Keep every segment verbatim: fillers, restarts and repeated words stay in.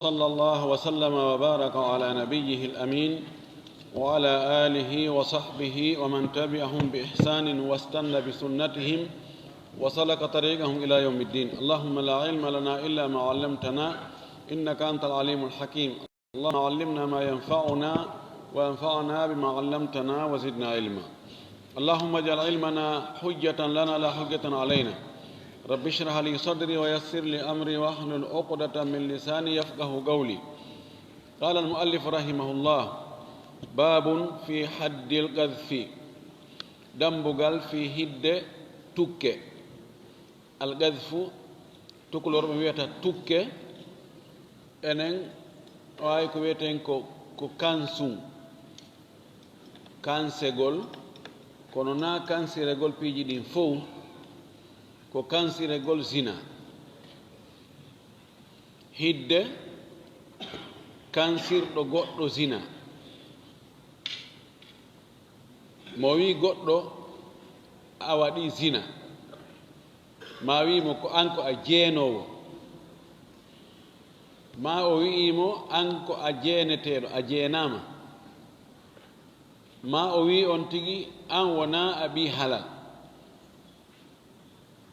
وصلى الله وسلم وبارك على نبيه الأمين وعلى آله وصحبه ومن تبعهم بإحسان واستن بسنتهم وسلك طريقهم إلى يوم الدين. اللهم لا علم لنا إلا ما علمتنا إنك أنت العليم الحكيم. اللهم علمنا ما ينفعنا وانفعنا بما علمتنا وزدنا علما. اللهم اجعل علمنا حجة لنا لا حجة علينا. رب اشرح لي صدري ويسر لي أمري واحلل عقدة من لساني يفقه قولي. قال المؤلف رحمه الله: باب في حد القذف. Dambugal fii hidde tukke. Alqadfu, tukulorɓe wiyata tukke, enen o waawi ko wiyeten ko, ko kansun, kansegol, kono naa kansiregol piiji ɗin fow, ko kansiregol zina. Hidde kansirɗo goɗɗo zina. Mo wii goɗɗo a waɗii zina, maa wii mo ko an ko a jeenoowo, maa o wi'ii mo an ko a jeeneteeɗo, a jeenaama, maa o wii on tigi an wonaa a ɓii halal.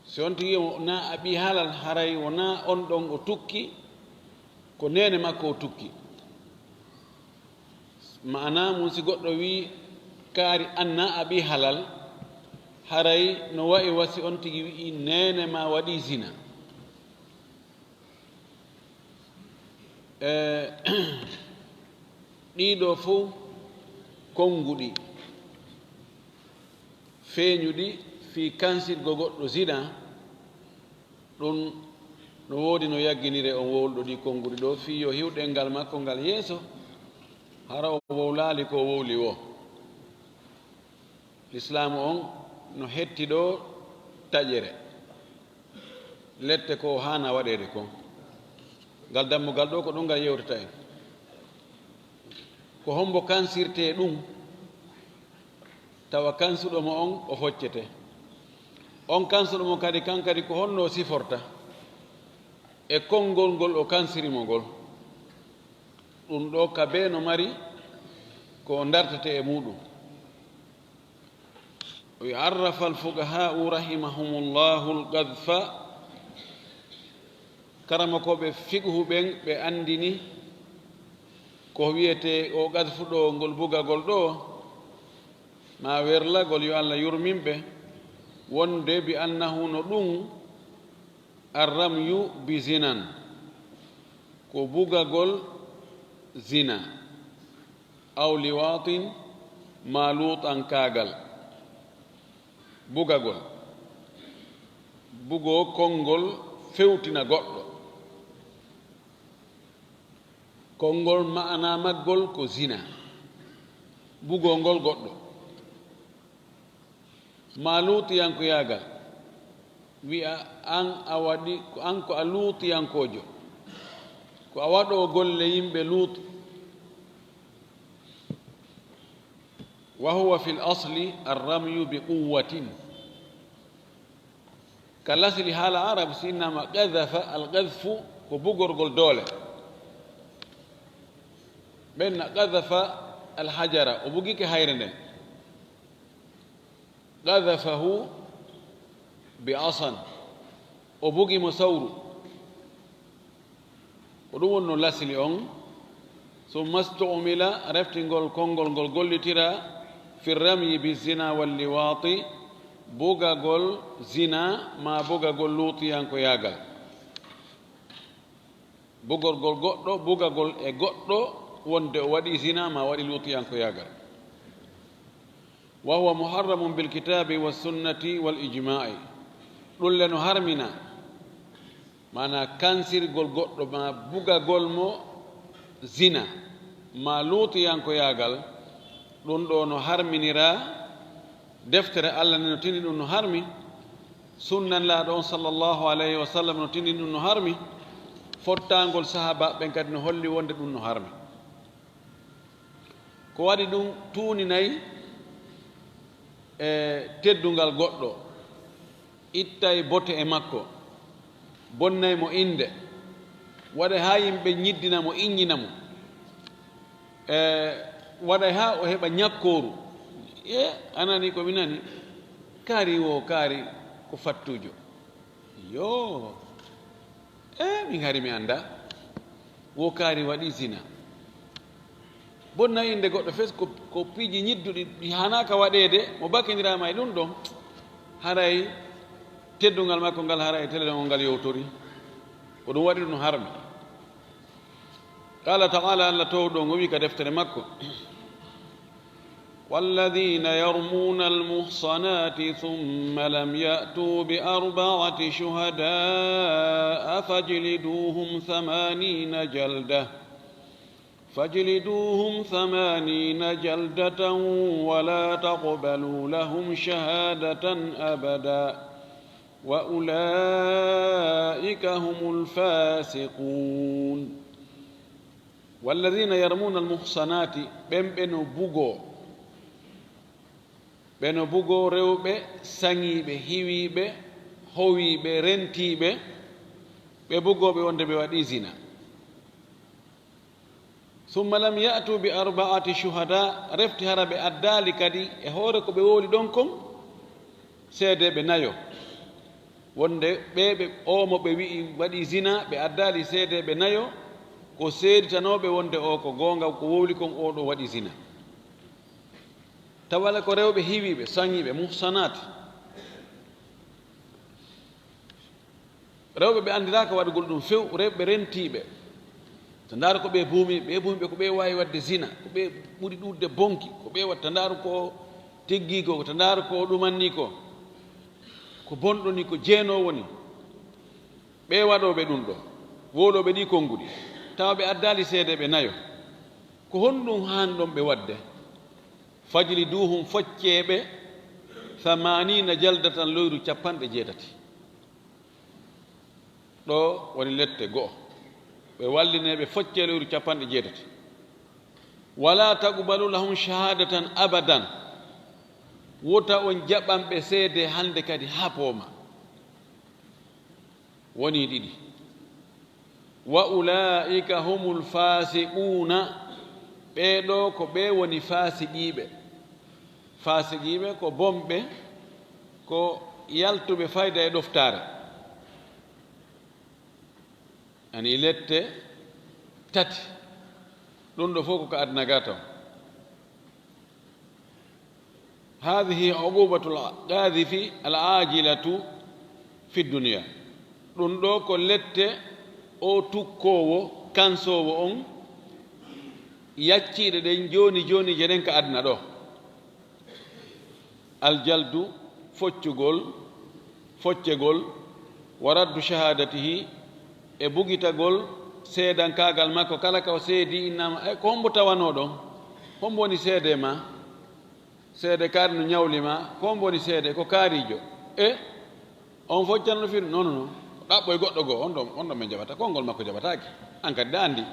Si on tigi wonaa a ɓii halal, haray wonaa on ɗon o tukki, ko neene makko o tukki. Maanaa mun, si goɗɗo wii kaari an naa a ɓii halal, haray no wa'i wa si on tigi wi'i neene maa waɗii zina. E ɗiɗo fow konnguɗi, feeñuɗi fii kansirgo goɗɗo zina, ɗun no woodi no yagginire on wowluɗo ɗi konnguɗi ɗoo fii yo hiw ɗenngal makko ngal yeeso, hara o wowlaali ko o wowli woo. Lislaamu on no hetti ɗoo taƴere, lette ko haana waɗeede kon. Ngal dammugal ɗoo ko ɗun ngal yewtata en. Ko hombo kansirtee ɗun, tawa kansuɗo mo on o foccete? On kansuɗo mo kadi, kan kadi ko honno o siforta e konngol ngol o kansiri mo ngol? Ɗun ɗoo ka bee no mari ko dartete e muuɗun. وعرف الفقهاء رحمهم الله القذف. Karamokooɓe fiqhu ɓen ɓe anndini ko wi'etee o qadfu ɗoo, ngol bugagol ɗoo, maa werlagol, yo Alla yurmin ɓe, wonde bi annahu no ɗun الرمي بزنا, ko bugagol zina, أو لواط, maa luutankaagal. Bugagol, bugoo konngol fewtina goɗɗo, konngol maanaa maggol ko zina, bugoo ngol goɗɗo. Maa luutiyankoyaagal, wi'a an a waɗi, ko an ko a luutiyankoojo, ko a waɗoo golle yimɓe luutu. وهو في الأصل الرمي بقوة. Ka lasli haala Arab, si innama qadhafa, al qadhfu ko bugorgol doole. Ɓen na qadhafa al hajara, o bugike hayre nden. Qadhafahu bi asan, o bugi mo sawru. Ko ɗun wonno lasli on. Summa stu'mila, refti ngol konngol ngol gollitiraa, fi ramyi bi zina wal liwaati, bugagol zina maa bugagol luutiyankoyaagal. Bugorgol goɗɗo, bugagol e goɗɗo wonde o waɗii zina maa waɗii luutiyankoyaagal. Wa huwa muharramun bil kitaabi was sunnati wal ijmaa'i. Ɗun le no harmina, maanaa kansirgol goɗɗo maa bugagol mo zina maa luutiyankoyaagal, ɗun ɗoo no harminiraa. Deftere Alla nden no tini ɗun no harmi, sunna Nelaaɗo on sallallahu alayhi wa sallam no tini ɗun no harmi, fottaangol sahaabaaɓe ɓen kadi no holli wonde ɗun no harmi. Ko waɗi ɗun tuuninay e teddungal goɗɗo, ittay bote e makko, bonnay mo innde, Waɗay haa yimɓe nyiddina mo, innyina mo. E, waɗay haa o heɓa nyakkooru. E, a nani ko mi nani? Kaari wo kaari ko fattuujo. Yoo. E, min hari mi anndaa. Wo kaari waɗi zina. Bonna innde goɗɗo fes ko, ko piiji nyidduɗi ɗi hanaaka waɗeede, mo bakindiraama e ɗum ɗon. Haray teddungal makko ngal haray e tele on ngal yowtori. Ko ɗum waɗi ɗum harmi. Qala ta'ala, Allah toowɗo ngo wi ka deftere makko, والذين يرمون المحصنات ثم لم يأتوا بأربعة شهداء فاجلدوهم ثمانين جلدة، فاجلدوهم ثمانين جلدة ولا تقبلوا لهم شهادة أبدا وأولئك هم الفاسقون. والذين يرمون المحصنات، ɓen ɓe no bugoo, ɓe no bugoo rewɓe saŋiiɓe, hiwiiɓe, howiiɓe, rentiiɓe, ɓe bugooɓe wonde ɓe waɗii zina. ثم لم يأتوا بأربعة شهداء، refti hara ɓe addaali kadi e hoore ko ɓe wowli ɗon kon seedeeɓe nayo. Wonde ɓee ɓe, oo mo ɓe wi'i waɗii zina, ɓe addaali seedeeɓe nayo, ko seeditanooɓe wonde oo ko goonga, ko wowli kon oo ɗoo waɗii zina. Tawa le ko rewɓe hiwiiɓe, saŋiiɓe, muhsanaat. Rewɓe ɓe anndiraaka waɗugol ɗum few, rewɓe rentiiɓe. To ndaar ko ɓe buumi, ɓe buumi ɓe ko ɓe waawi waɗde zina, ko ɓe ɓuri ɗuuɗde bonki, ko ɓe waɗta ndaar ko tiggi ko, to ndaar ko ɗumanni ko, ko bonɗo ni, ko jeenoowo ni. Ɓe waɗooɓe ɗum ɗo, wowlooɓe ɗi konnguɗi, tawa ɓe addaali seedeeɓe nayo. Ko honɗum haanɗon ɓe waɗde? Fajliduhum, foccee ɓe, thamaniina jaldatan, loyru capanɗe jeetati. Ɗo woni lette go'o. Ɓe wallinee ɓe foccee loyru capanɗe jeetati. Wala taqbalu lahum shahadatan abadan. Wota on jaɓan ɓe seede hannde kadi haa pooma. Woni ɗiɗi. Wa ulaa'ika humul faasiquuna. Ɓee ɗoo ko ɓe woni faasiqiiɓe. Faasiqiiɓe ko bonɓe, ko yaltuɓe fayda e ɗoftaare. Ani lette tati. Ɗum ɗo fof ko ka aduna ga taw. Haadihi uquubatul qaadifi al aajilatu fi dunya. Ɗum ɗo ko lette o tukkoowo, kansoowo on, yacciiɗe ɗen jooni jooni je ɗen ka aduna ɗo. Aljaldu, foccugol, foccegol, wa raddu shahaadatihi, e bugitagol seedankaagal makko, kala ka o seedi innama, e ko hombo tawanoo ɗon? Hombo woni seede ma? Seede kaari no ñawli ma, ko hombo woni seede? Ko kaarijo. E on foccano no firi? Non, non, non. Ɗaɓɓo e goɗɗo goo, on ɗon, on ɗon min jaɓata, konngol makko jaɓataake. An kadi da anndi.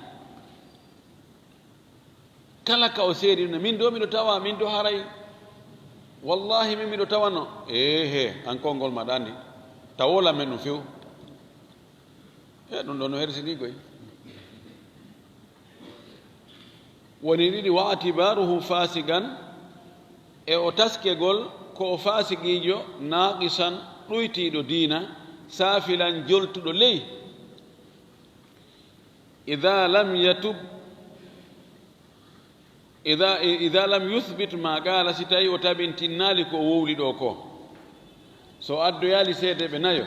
Kala ka o seedi ɗum, min do miɗo tawa, min do haray. Wallahi min miɗo tawano. Ehe, an konngol ma da anndi. Tawola men ɗum few. E ɗum ɗo no hersini koy. Woni ɗiɗi, wa atibaruhu fasiqan, e o taskegol ko o fasiqiijo, naaqisan, ɗuytiiɗo diina, saafilan, joltuɗo ley. Ida lam yatub, ida, ida lam yuthbit ma qaala, si tawi o tabintinnaali ko o wowli ɗo ko. So o addoyaali seedeeɓe nayo,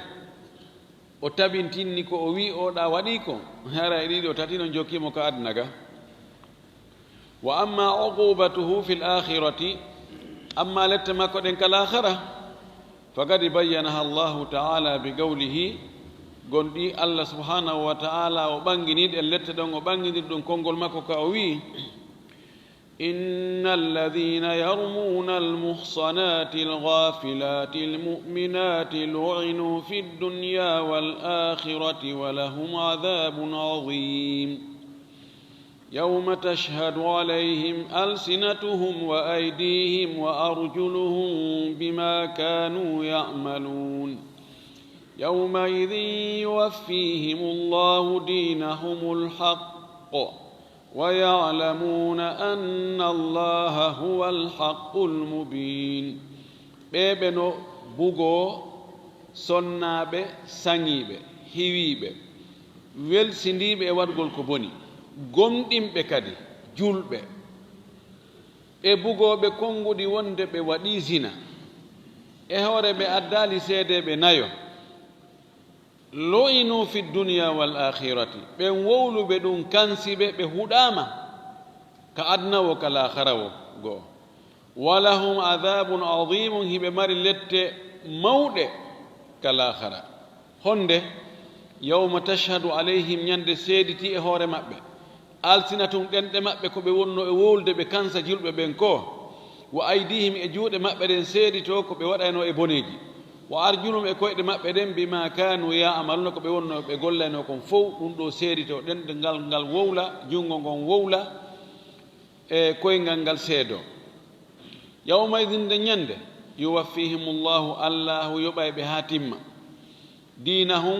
o tabintinni ko o wi'i o ɗa waɗi ko, hara e ɗiɗo tati non jokki mo ka aduna ga. Wa amma uqubatuhu fil akhirati, amma lette makko ɗen ka laakhara, faqad bayyanaha Allahu ta'ala bi qawlihi, gonɗi Allah subhanahu wa ta'ala o ɓangini ɗen lette ɗon, o ɓangini ɗum konngol makko ka o wi'i, إن الذين يرمون المحصنات الغافلات المؤمنات لعنوا في الدنيا والآخرة ولهم عذاب عظيم. يوم تشهد عليهم ألسنتهم وأيديهم وأرجلهم بما كانوا يعملون. يومئذ يوفيهم الله دينهم الحق ويعلمون أن الله هو الحق المبين. Ɓe ɓe no bugoo sonnaaɓe, saŋiiɓe, hiwiiɓe, welsindiiɓe e waɗugol ko boni, gomɗinɓe kadi, julɓe. E bugooɓe konnguɗi wonde ɓe waɗii zina. E hoore ɓe addaali seedeeɓe nayo. Lu'inu fi dunya wal akhirati. Ɓen wowluɓe ɗum kansi ɓe, ɓe huɗaama. Ka aduna wo ka laakhara wo goo. Walahum adhabun adhimun, hiɓe mari lette mawɗe ka laakhara. Honde? Yawma tashhadu alayhim, ñande seeditii e hoore maɓɓe. Alsinatun, ɗenɗe maɓɓe, ko ɓe wonno e wowlude ɓe kansa julɓe ɓen ko. Wa aydihim, e juuɗe maɓɓe ɗen seeditoo ko ɓe waɗayno e boneeji. Wa arjulum, e koyɗe maɓɓe ɗen, bima kanu ya'maluna, ko ɓe wonno ɓe gollayno kon fow, ɗum ɗo seeditoo, ɗenɗe ngal ngal wowla, junngo ngon wowla, e koyngal ngal seedoo. Yawma idin, nde ñande, yuwaffihimullahu, Allahu yoɓay ɓe haa timma. Diinahum,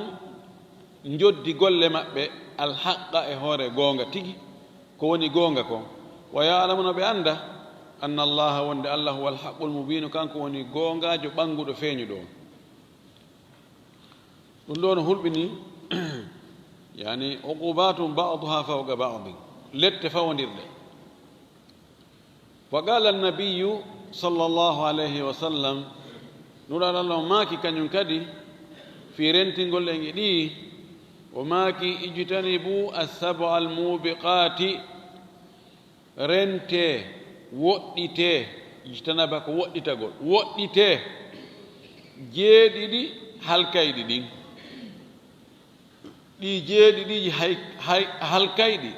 njoddi golle maɓɓe, alhaqqa, e hoore goonga tigi, ko woni goonga kon. Wa ya'lamuna, ɓe annda, anna Allaha, wonde Allah, huwa alhaqqul mubiinu, kanko woni goongaajo ɓannguɗo feeñuɗo on. Ɗum ɗo no hulɓini, yani, uqubatun ba'duha fawqa ba'din, lette fawondirɗe. Wa qala annabiyyu sallallahu alayhi wa sallam, Nulaaɗo Allah o maaki kañum kadi, fii rentingol en e ɗii, o maaki, ijtanibu as-sab'a al-mubiqati, rentee, woɗɗitee, ijtanaba ko woɗɗitagol, woɗɗitee jeeɗiɗi halkayɗi ɗin. Ɗi jeeɗiɗiiji hay, hay, halkayɗi,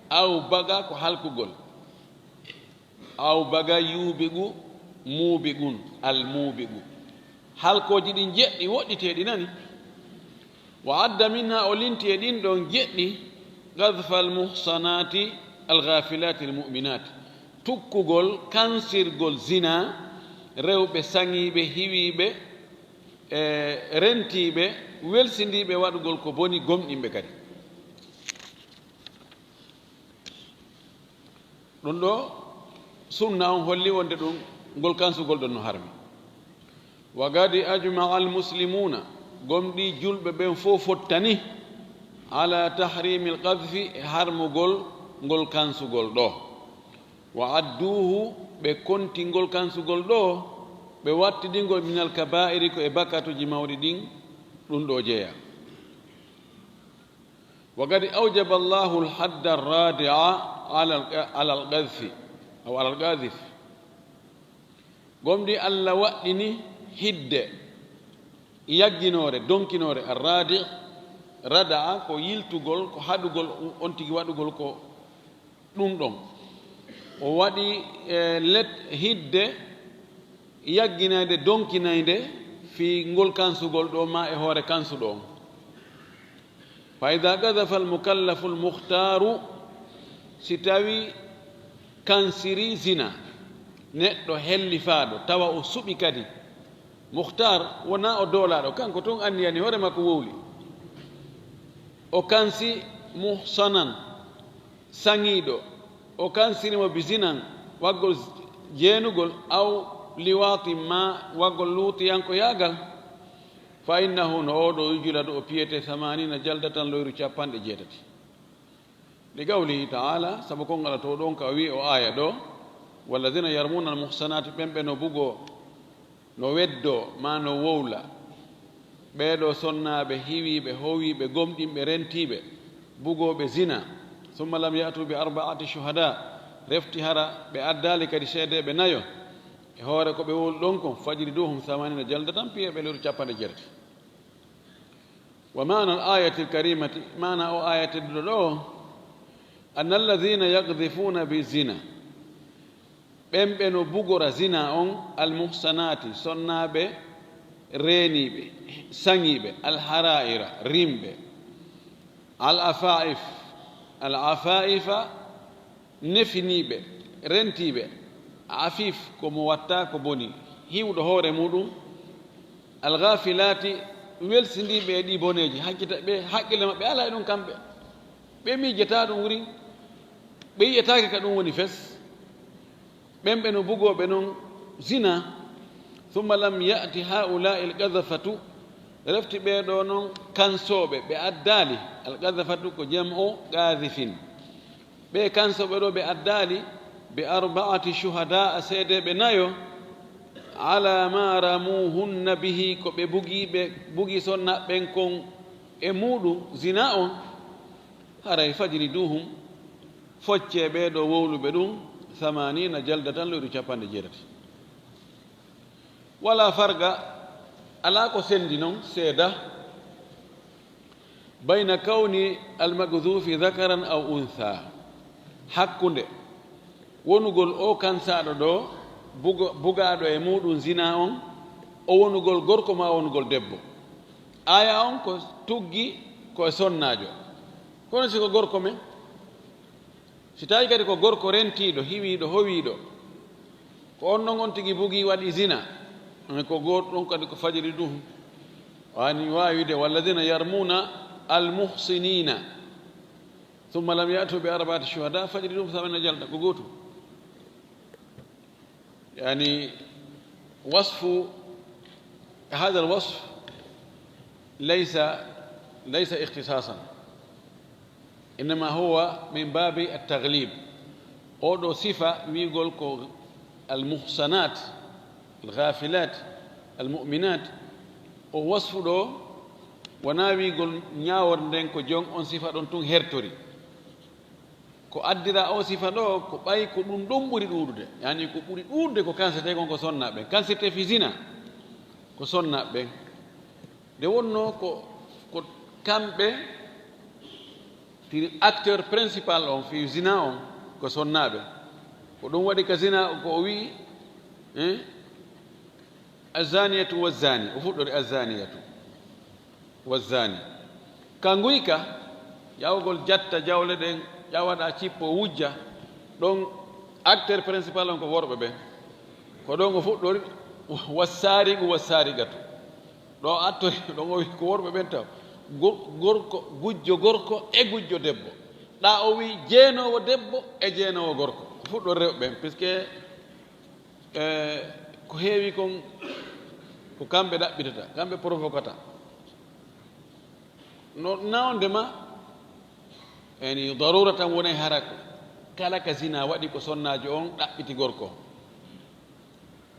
aw baga ko halkugol, aw baga yuubigu, muubigun, al muubigu. Halkooji ɗin jeɗɗi woɗɗiteeɗi nani. Wa adda minha, o linti e ɗin ɗon jeɗɗi, qadhfa al muhsanati al ghafilati al mu'minat, tukkugol, kansirgol zina, rewɓe saŋiiɓe, hiwiiɓe, e rentiiɓe, welsindiiɓe waɗugol ko boni, gomɗinɓe kadi. Ɗum ɗo sunna on holli wonde ɗum, ngol kansugol ɗon no harmi. Wa qad ajma'a al muslimuna, gomɗi julɓe ɓen fof fottani, ala tahrimil qadhfi, e harmugol ngol kansugol ɗo. Wa adduhu, ɓe konti ngol kansugol ɗo, ɓe wattidi ngol minal kaba'iri, ko e bakkatuji mawɗi ɗin, ɗum ɗo jeya. Wa qad awjaba Allahu al-hadda ar-radi'a ala al-, ala al-qadhfi, aw ala al-qadhif. Gomɗi Allah waɗɗini hidde yagginoore, donkinoore, ar-radi', rada'a ko yiltugol, ko haɗugol, on tigi waɗugol ko ɗum ɗon. O waɗi, e, let hidde yagginaynde, donkinaynde fii ngol kansugol ɗo ma e hoore kansuɗo on. Fa idha qadhafa al-mukallafu al-mukhtaru, si tawi kansiri zina, neɗɗo hellifaaɗo, tawa o suɓi kadi. Mukhtar wonaa o doolaaɗo, kanko tun anniyani hoore makko wowli. O kansi muhsanan, saŋiiɗo, o kansiri mo bi zinan, waggol jeenugol, aw liwaatin, ma waggol luutiyankoyaagal, fa innahu, no oo ɗo, yujladu, o piyete, thamanina jaldatan, loyru capanɗe jeetati. Li qawlihi ta'ala, sabu konngol Allah to ɗon ka o wi'i o aaya ɗo, walladhina yarmuna al-muhsanati, ɓen ɓe no bugoo, no weddoo, ma no wowla, ɓee ɗo sonnaaɓe, hiwiiɓe, howiiɓe, gomɗinɓe, rentiiɓe, bugooɓe zina, thumma lam ya'tu bi arba'ati shuhada, refti hara ɓe addaali kadi seedeeɓe nayo, e hoore ko ɓe wowli ɗon kon, fajliduhum thamanina jaldatan, piye ɓe loyru capanɗe jeetati. Wa ma'na al-ayati al-karimati, maana o aaya tedduɗo ɗo, anna alladhina yaqdhifuna bi zina, ɓen ɓe no bugora zina on, al-muhsanati, sonnaaɓe reeniiɓe, saŋiiɓe, al-hara'ira, rimɓe, al-afa'if, al-afa'ifa, nefiniiɓe, rentiiɓe, afif, ko mo watta ko boni, hiwɗo hoore muɗum, al-ghafilati, welsindiiɓe e ɗi boneeji, hakkita ɓe, haqqille maɓɓe alaa e ɗum kamɓe. Ɓe miijata ɗum wuri, ɓe yiyataake ka ɗum woni fes. Ɓen ɓe no bugooɓe non zina. Summa lam ya'ti haa'ulaa'i al-qadhafatu, refti ɓee ɗoo non kansooɓe, ɓe addaali. Al-qadhafatu ko jam'u qadhifin. Ɓee kansooɓe ɗoo ɓe addaali bi arba'ati shuhadaa, seedeeɓe nayo, ala ma ramuhunna bihi, ko ɓe bugi, ɓe bugi sonna ɓen kon e muuɗum zina on, haray fajliduhum, foccee ɓee ɗoo wowluɓe ɗum, thamanina jaldatan, loyru capanɗe jeetati. Wala farqa, alaa ko sendi non seeda, bayna kawni almagdufi dhakaran aw untha, hakkunde wonugol o kansaaɗo ɗoo, bugo-, bugaaɗo e muuɗum zina on, o wonugol gorko maa wonugol debbo. Aaya on ko tuggi ko e sonnaajo. Kono si ko gorko men, si tawi kadi ko gorko rentiiɗo, hiwiiɗo, howiiɗo, ko on non on tigi bugi waɗi zina, on ko gooto ɗon kadi ko fajiri ɗum. Wani waawi de, walladina yarmuna almuhsinina thumma lam ya'tu bi arba'ati shuhada fajiri ɗum thamanina jalda, ko gooto. يعني وصف هذا الوصف ليس ليس اختصاصا، إنما هو من باب التغليب. Oɗo sifa wiigol ko المحصنات الغافلات المؤمنات, o wasfu ɗo wona wiigol ñaawor nden ko jon on sifa ɗon tun hertori. Ko addira o sifa ɗo, ko ɓay ko ɗum ɗon ɓuri ɗuuɗude. Yani ko ɓuri ɗuuɗude ko kansete kon ko sonnaaɓe ɓen. Kansete fi zina ko sonnaaɓe ɓen. Nde wonno ko, ko kamɓe tiri acteur principal on fi zina on ko sonnaaɓe. Ko ɗum waɗi ka zina ko o wi'i, eh, "Azzaniyatu wazzani", o fuɗɗori "Azzaniyatu wazzani". Ka nguyka, yawgol jatta jawle ɗen, ƴawaɗa cippo wujja, ɗon acteur principal on ko worɓe ɓen. Ko ɗon o fuɗɗori, "Wassariqu wassariqatu". Ɗo actori, ɗon o wi ko worɓe ɓen taw. Gor-, gorko, gujjo gorko e gujjo debbo. Ɗa o wi jeenoowo debbo e jeenoowo gorko. Ko fuɗɗori rewɓe ɓen, puisque E, ko heewi kon, ko kamɓe ɗaɓɓitata, kamɓe provokata. No, nawde ma, yani, darura tan wonay hara ko, kala ka zina waɗi ko sonnaajo on ɗaɓɓiti gorko.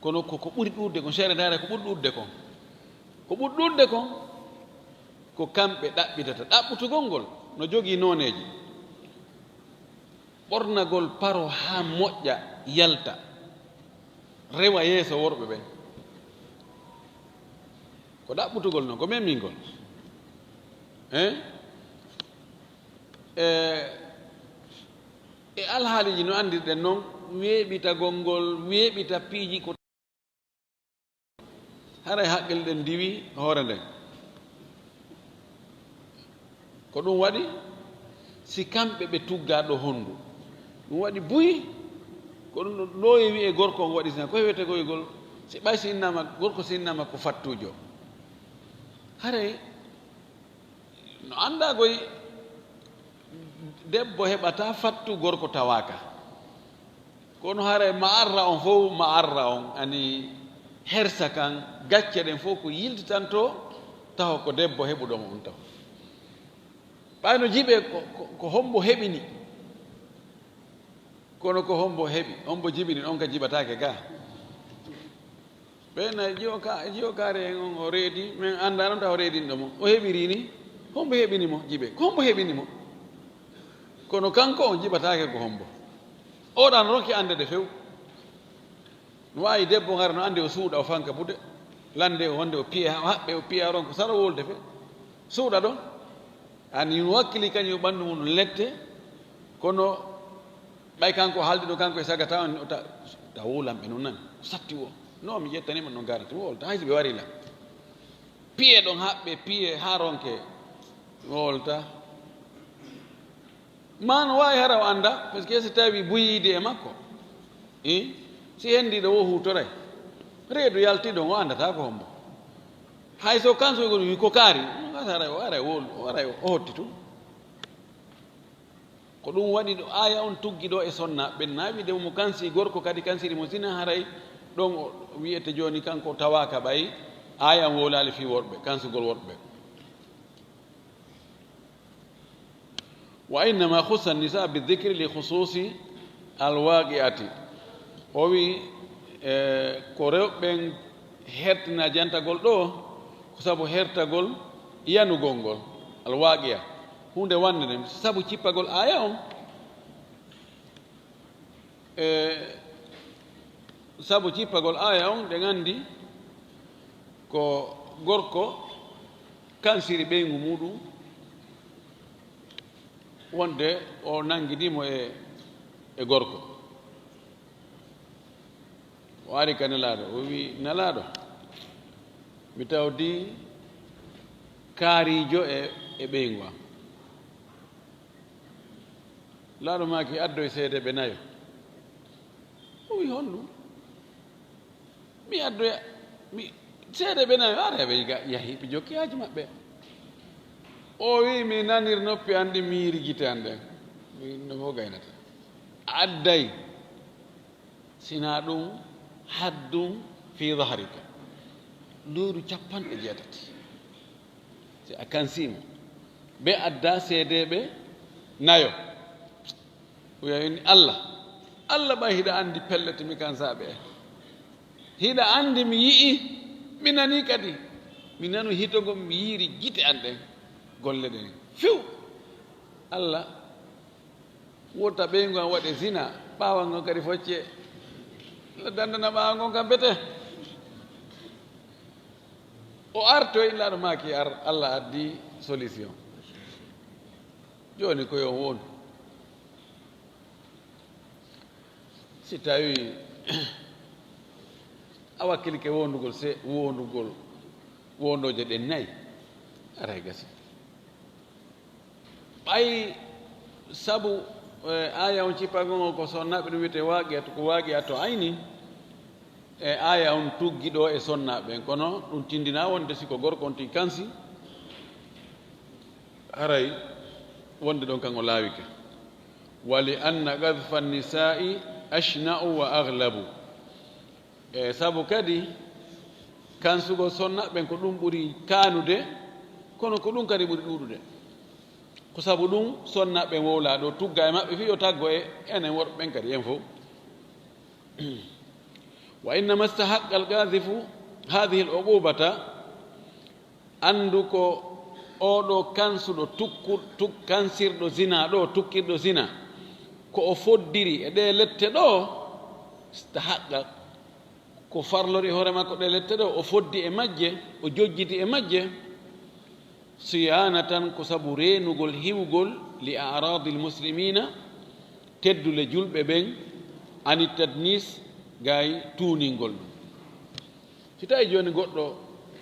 Kono ko, ko ɓuri ɗuuɗde kon, seeɗa ndaara ko ɓuri ɗuuɗde kon. Ko ɓuri ɗuuɗde kon, ko kamɓe ɗaɓɓitata. Ɗaɓɓutugol ngol no jogii nooneeji. Ɓornagol paro haa moƴƴa, yalta, rewa yeeso worɓe ɓen. Ko ɗaɓɓutugol non, ko memingol. Eh? E, e alhaaliiji no anndirɗen non, weeɓitagol ngol, weeɓita piiji ko Haray haqqille ɗen ndiwi hoore nden. Ko ɗum waɗi, si kamɓe ɓe tuggaa ɗo honndu, ɗum waɗi buy, ko ɗum ɗo looye wi'e gorko on waɗi zina. Ko wiyetee goygol? Si ɓay si innaama, gorko si innaama ko fattuujo. Haray no anndaa koy debbo heɓata fattu gorko tawaaka. Kono haray ma'arra on fof, ma'arra on, ani hersa kan, gacce ɗen fof ko yiltitanto taho ko debbo heɓuɗo mo on taho. Ɓay no jiɓe ko, ko, ko hombo heɓini. Kono ko hombo heɓi, hombo jiɓini, on ka jiɓataake ga. Ɓe na jiwo ka, jiwo kaare en on o reedi, men anndaa non taw o reedinɗo mo. O heɓiri ni, hombo heɓini mo, jiɓe, ko hombo heɓini mo. Kono kanko on jiɓataake ko hombo. O ɗan ronki annde de few. No waawi debbo ngara no anndi o suuɗa, o fanka buɗe. Lande o wonde o piye, o haɓɓe, o piya ron ko sara wolde fe. Suuɗa ɗon. Ani no wakkili kañum ɓanndu mum no lette. Kono ɓay kanko haaldi ɗo, kanko e sagata on, o ta, ta wowlan ɓe non nan. O satti wo. No mi ƴettanima no garata. Wolta, hay si ɓe wari lan. Piye ɗon haɓɓe, piye haa ronke. Wolta. Ma no waawi hara o annda, parce que si tawi buyiidi e makko, i, si hendiiɗo wo huutoray, reedu yalti ɗon, o anndata ko hombo. Hay so kansoygol wi ko kaari, haray o haray o haray o hotti tun. Ko ɗum waɗi ɗo aaya on tuggi ɗo e sonna ɓen na wiide mo kansi gorko kadi kansiri mo zina, haray ɗon o wiyete jooni kanko tawaaka ɓay aaya on wowlaali fii worɓe, kansugol worɓe. Wa innama khussa nisa bi dhikri li khususi al waqi'ati. O wi e ko rewɓe ɓen hertina jantagol ɗo ko sabu hertagol yanugol ngol, al waqi'a, hunde wande nden sabu cippagol aaya on. E sabu cippagol aaya on ɗen anndi ko gorko kansiri ɓeyngu muɗum wonde o nangidimo e e gorko. O ari ka nelaaɗo o wi nelaaɗo, mi tawdi kaarijo e e ɓeyngu am. Laaɗo maaki addoy seedeeɓe nayo. O wi honɗum? Mi addoya mi seedeeɓe nayo, ara ɓe yahi ɓe jokki haaju maɓɓe. O wi mi nanir noppi an ɗin mi yiiri gite an ɗen. No fof gaynata adday. Sina ɗum haddum fi dahrika, lewru capanɗe jeetati. Si a kansima ɓe adda seedeeɓe nayo. Wiya inni allah allah ɓay hiɗa anndi pellet mi kansaɓe en. Hiɗa anndi mi yi'i, mi nani kadi. Mi nanu hitogo mi yiiri gite an ɗen. Golle ɗen few. Allah wota ɓeyngu an waɗe zina. Ɓaawa ngon kadi focce. La dandana ɓaawa ngon kam bete. O artoy laaɗo maaki ar allah addi solution. Jooni ko yo won si tawi a wakkilike wondugol se wondugol wondooje ɗen nayi. Aray gasi. Ɓay sabu e aaya on cippagol ngol ko sonnaaɓe ɗum wiyetee waaqiya to ko waaqiya to ayni. E aaya on tuggi ɗo e sonnaaɓe ɓen kono ɗum tindina wonde si ko gorko on tigi kansi haray wonde ɗon kan o laawike. Wa li anna qadfa annisa'i ashna'u wa aghlabu. E sabu kadi kansugol sonnaaɓe ɓen ko ɗum ɓuri kaanude. Kono ko ɗum kadi ɓuri ɗuuɗude. Ko sabu ɗum sonnaaɓe ɓen wowla ɗo tugga e maɓɓe fii yo taggo e enen worɓe ɓen kadi en fof. Wa innama istahaqqa alqazifu hadhihi aluqubata. Anndu ko oɗo kansuɗo tukku tuk kansirɗo zina ɗo tukkirɗo zina ko o foddiri e ɗe lette ɗo. Istahaqqa ko farlori hoore makko ɗe lette ɗo o foddi e majje o jojjiti e majje. Siyanatan ko sabu reenugol hiwgol li a'radi almuslimina teddule julɓe ɓen. Ani tadnis gay tuuningol ɗum. Si tawi jooni goɗɗo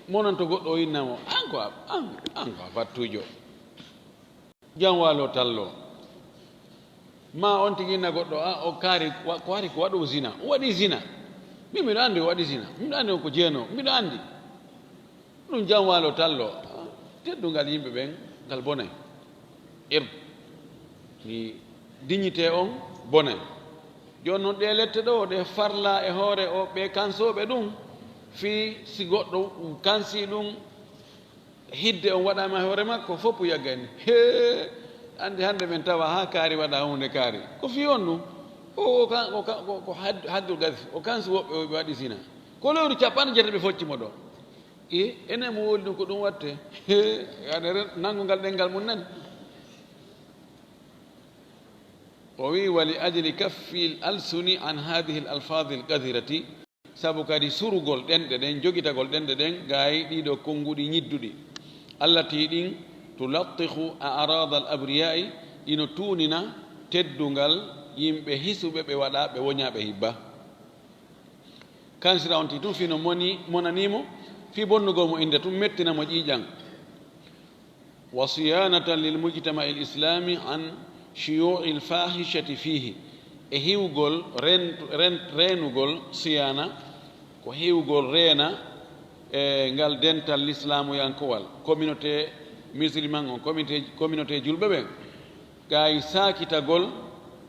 monanto goɗɗo o innamo an ko an an ko a fattujo. Jam waalo tallo ma on tigi inna goɗɗo a o kaari ko ari ko waɗo zina o waɗi zina. Min miɗo anndi o waɗi zina miɗo anndi on ko jeeno miɗo anndi. Ɗum jam waalo tallo teddungal yimɓe ɓen ngal bonay. Ir mi dignité on bonay. Jooni noon ɗe lette ɗo ɗe farla e hoore o ɓe kansooɓe ɗum fii si goɗɗo kansi ɗum hidde on waɗaama e hoore makko fof yaggani he. Anndi hannde men tawa haa kaari waɗa huunde kaari ko fii on ɗum o o kan o kan ko haddul gasi o kansi woɓɓe o ɓe waɗi sina ko lewru capanɗe jeetati ɓe focci mo ɗo. E enen mo woli ɗum ko ɗum watte he. Aɗa nanngu ngal ɗenngal mum nan. O wi wali ajli kaffi l alsuni an hadihi l alfadi l kathirati. Sabu kadi surugol ɗenɗe ɗen jogitagol ɗenɗe ɗen gaayi ɗiɗo konnguɗi ñidduɗi allati ɗin tulattihu a arada al abriyai. Ɗino tuunina teddungal yimɓe hisuɓe ɓe waɗa ɓe woñaɓe hibba. Kansira on tigi tun fino moni monanimo fii bonnugol mo innde tun mettina mo ƴiiƴan. Wa siyanatan lil mujtama'i l islami an shuyu'i l fahishati fihi. E hiwgol reenugol siyana ko hiwgol reena e ngal dental lislaamuyankowal, communauté musulman on, communauté, communauté julɓe ɓen, gaa e saakitagol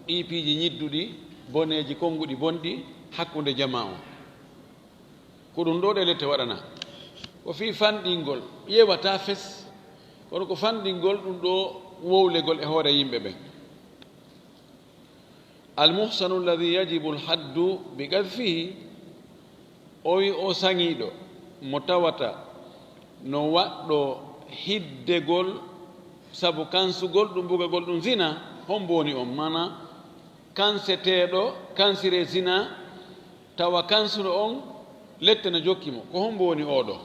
ɗii piiji ñidduɗi, boneeji konnguɗi bonɗi hakkunde jamaa on. Ko ɗum ɗoo ɗee lette waɗanaa. Ko fii fanɗingol, ƴeewataa fes, kono ko fanɗingol ɗum ɗoo wowlegol e hoore yimɓe ɓen. Al-muhsanu alladhi yajibu al-haddu bi qadhfihi, o wi o saŋiiɗo mo tawata no waɗɗoo hiddegol sabu kansugol ɗum, bugagol ɗum zina, hombo woni on? Maanaa, kanseteeɗo, kansiree zina, tawa kansuɗo on lette no jokki mo, ko hombo woni oo ɗoo?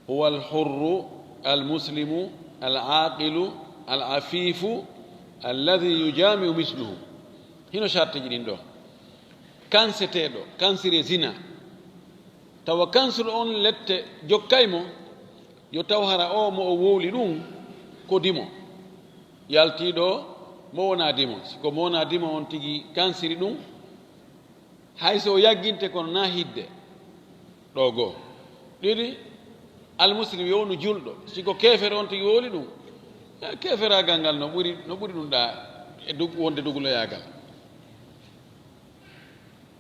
Huwa al-hurru al-muslimu al-aaqilu al-afiifu alladhi yujami'u misluhu. Hino shartiiji ɗin ɗoo. Kanseteeɗo, kansiree zina, tawa kansuɗo on lette jokkay mo, yo taw hara oo mo o wowli ɗum ko dimo. Yaltiiɗo mo wonaa dimo. Si ko mo wonaa dimo on tigi kansiri ɗum, hay so o yagginte kono na hidde. Ɗoo goo. Ɗiɗi, almuslim yo wonu julɗo. Si ko keefeero on tigi wowli ɗum, e, keeferaagal ngal no ɓuri, no ɓuri ɗum ɗaa e dug-, wonde duguloyaagal.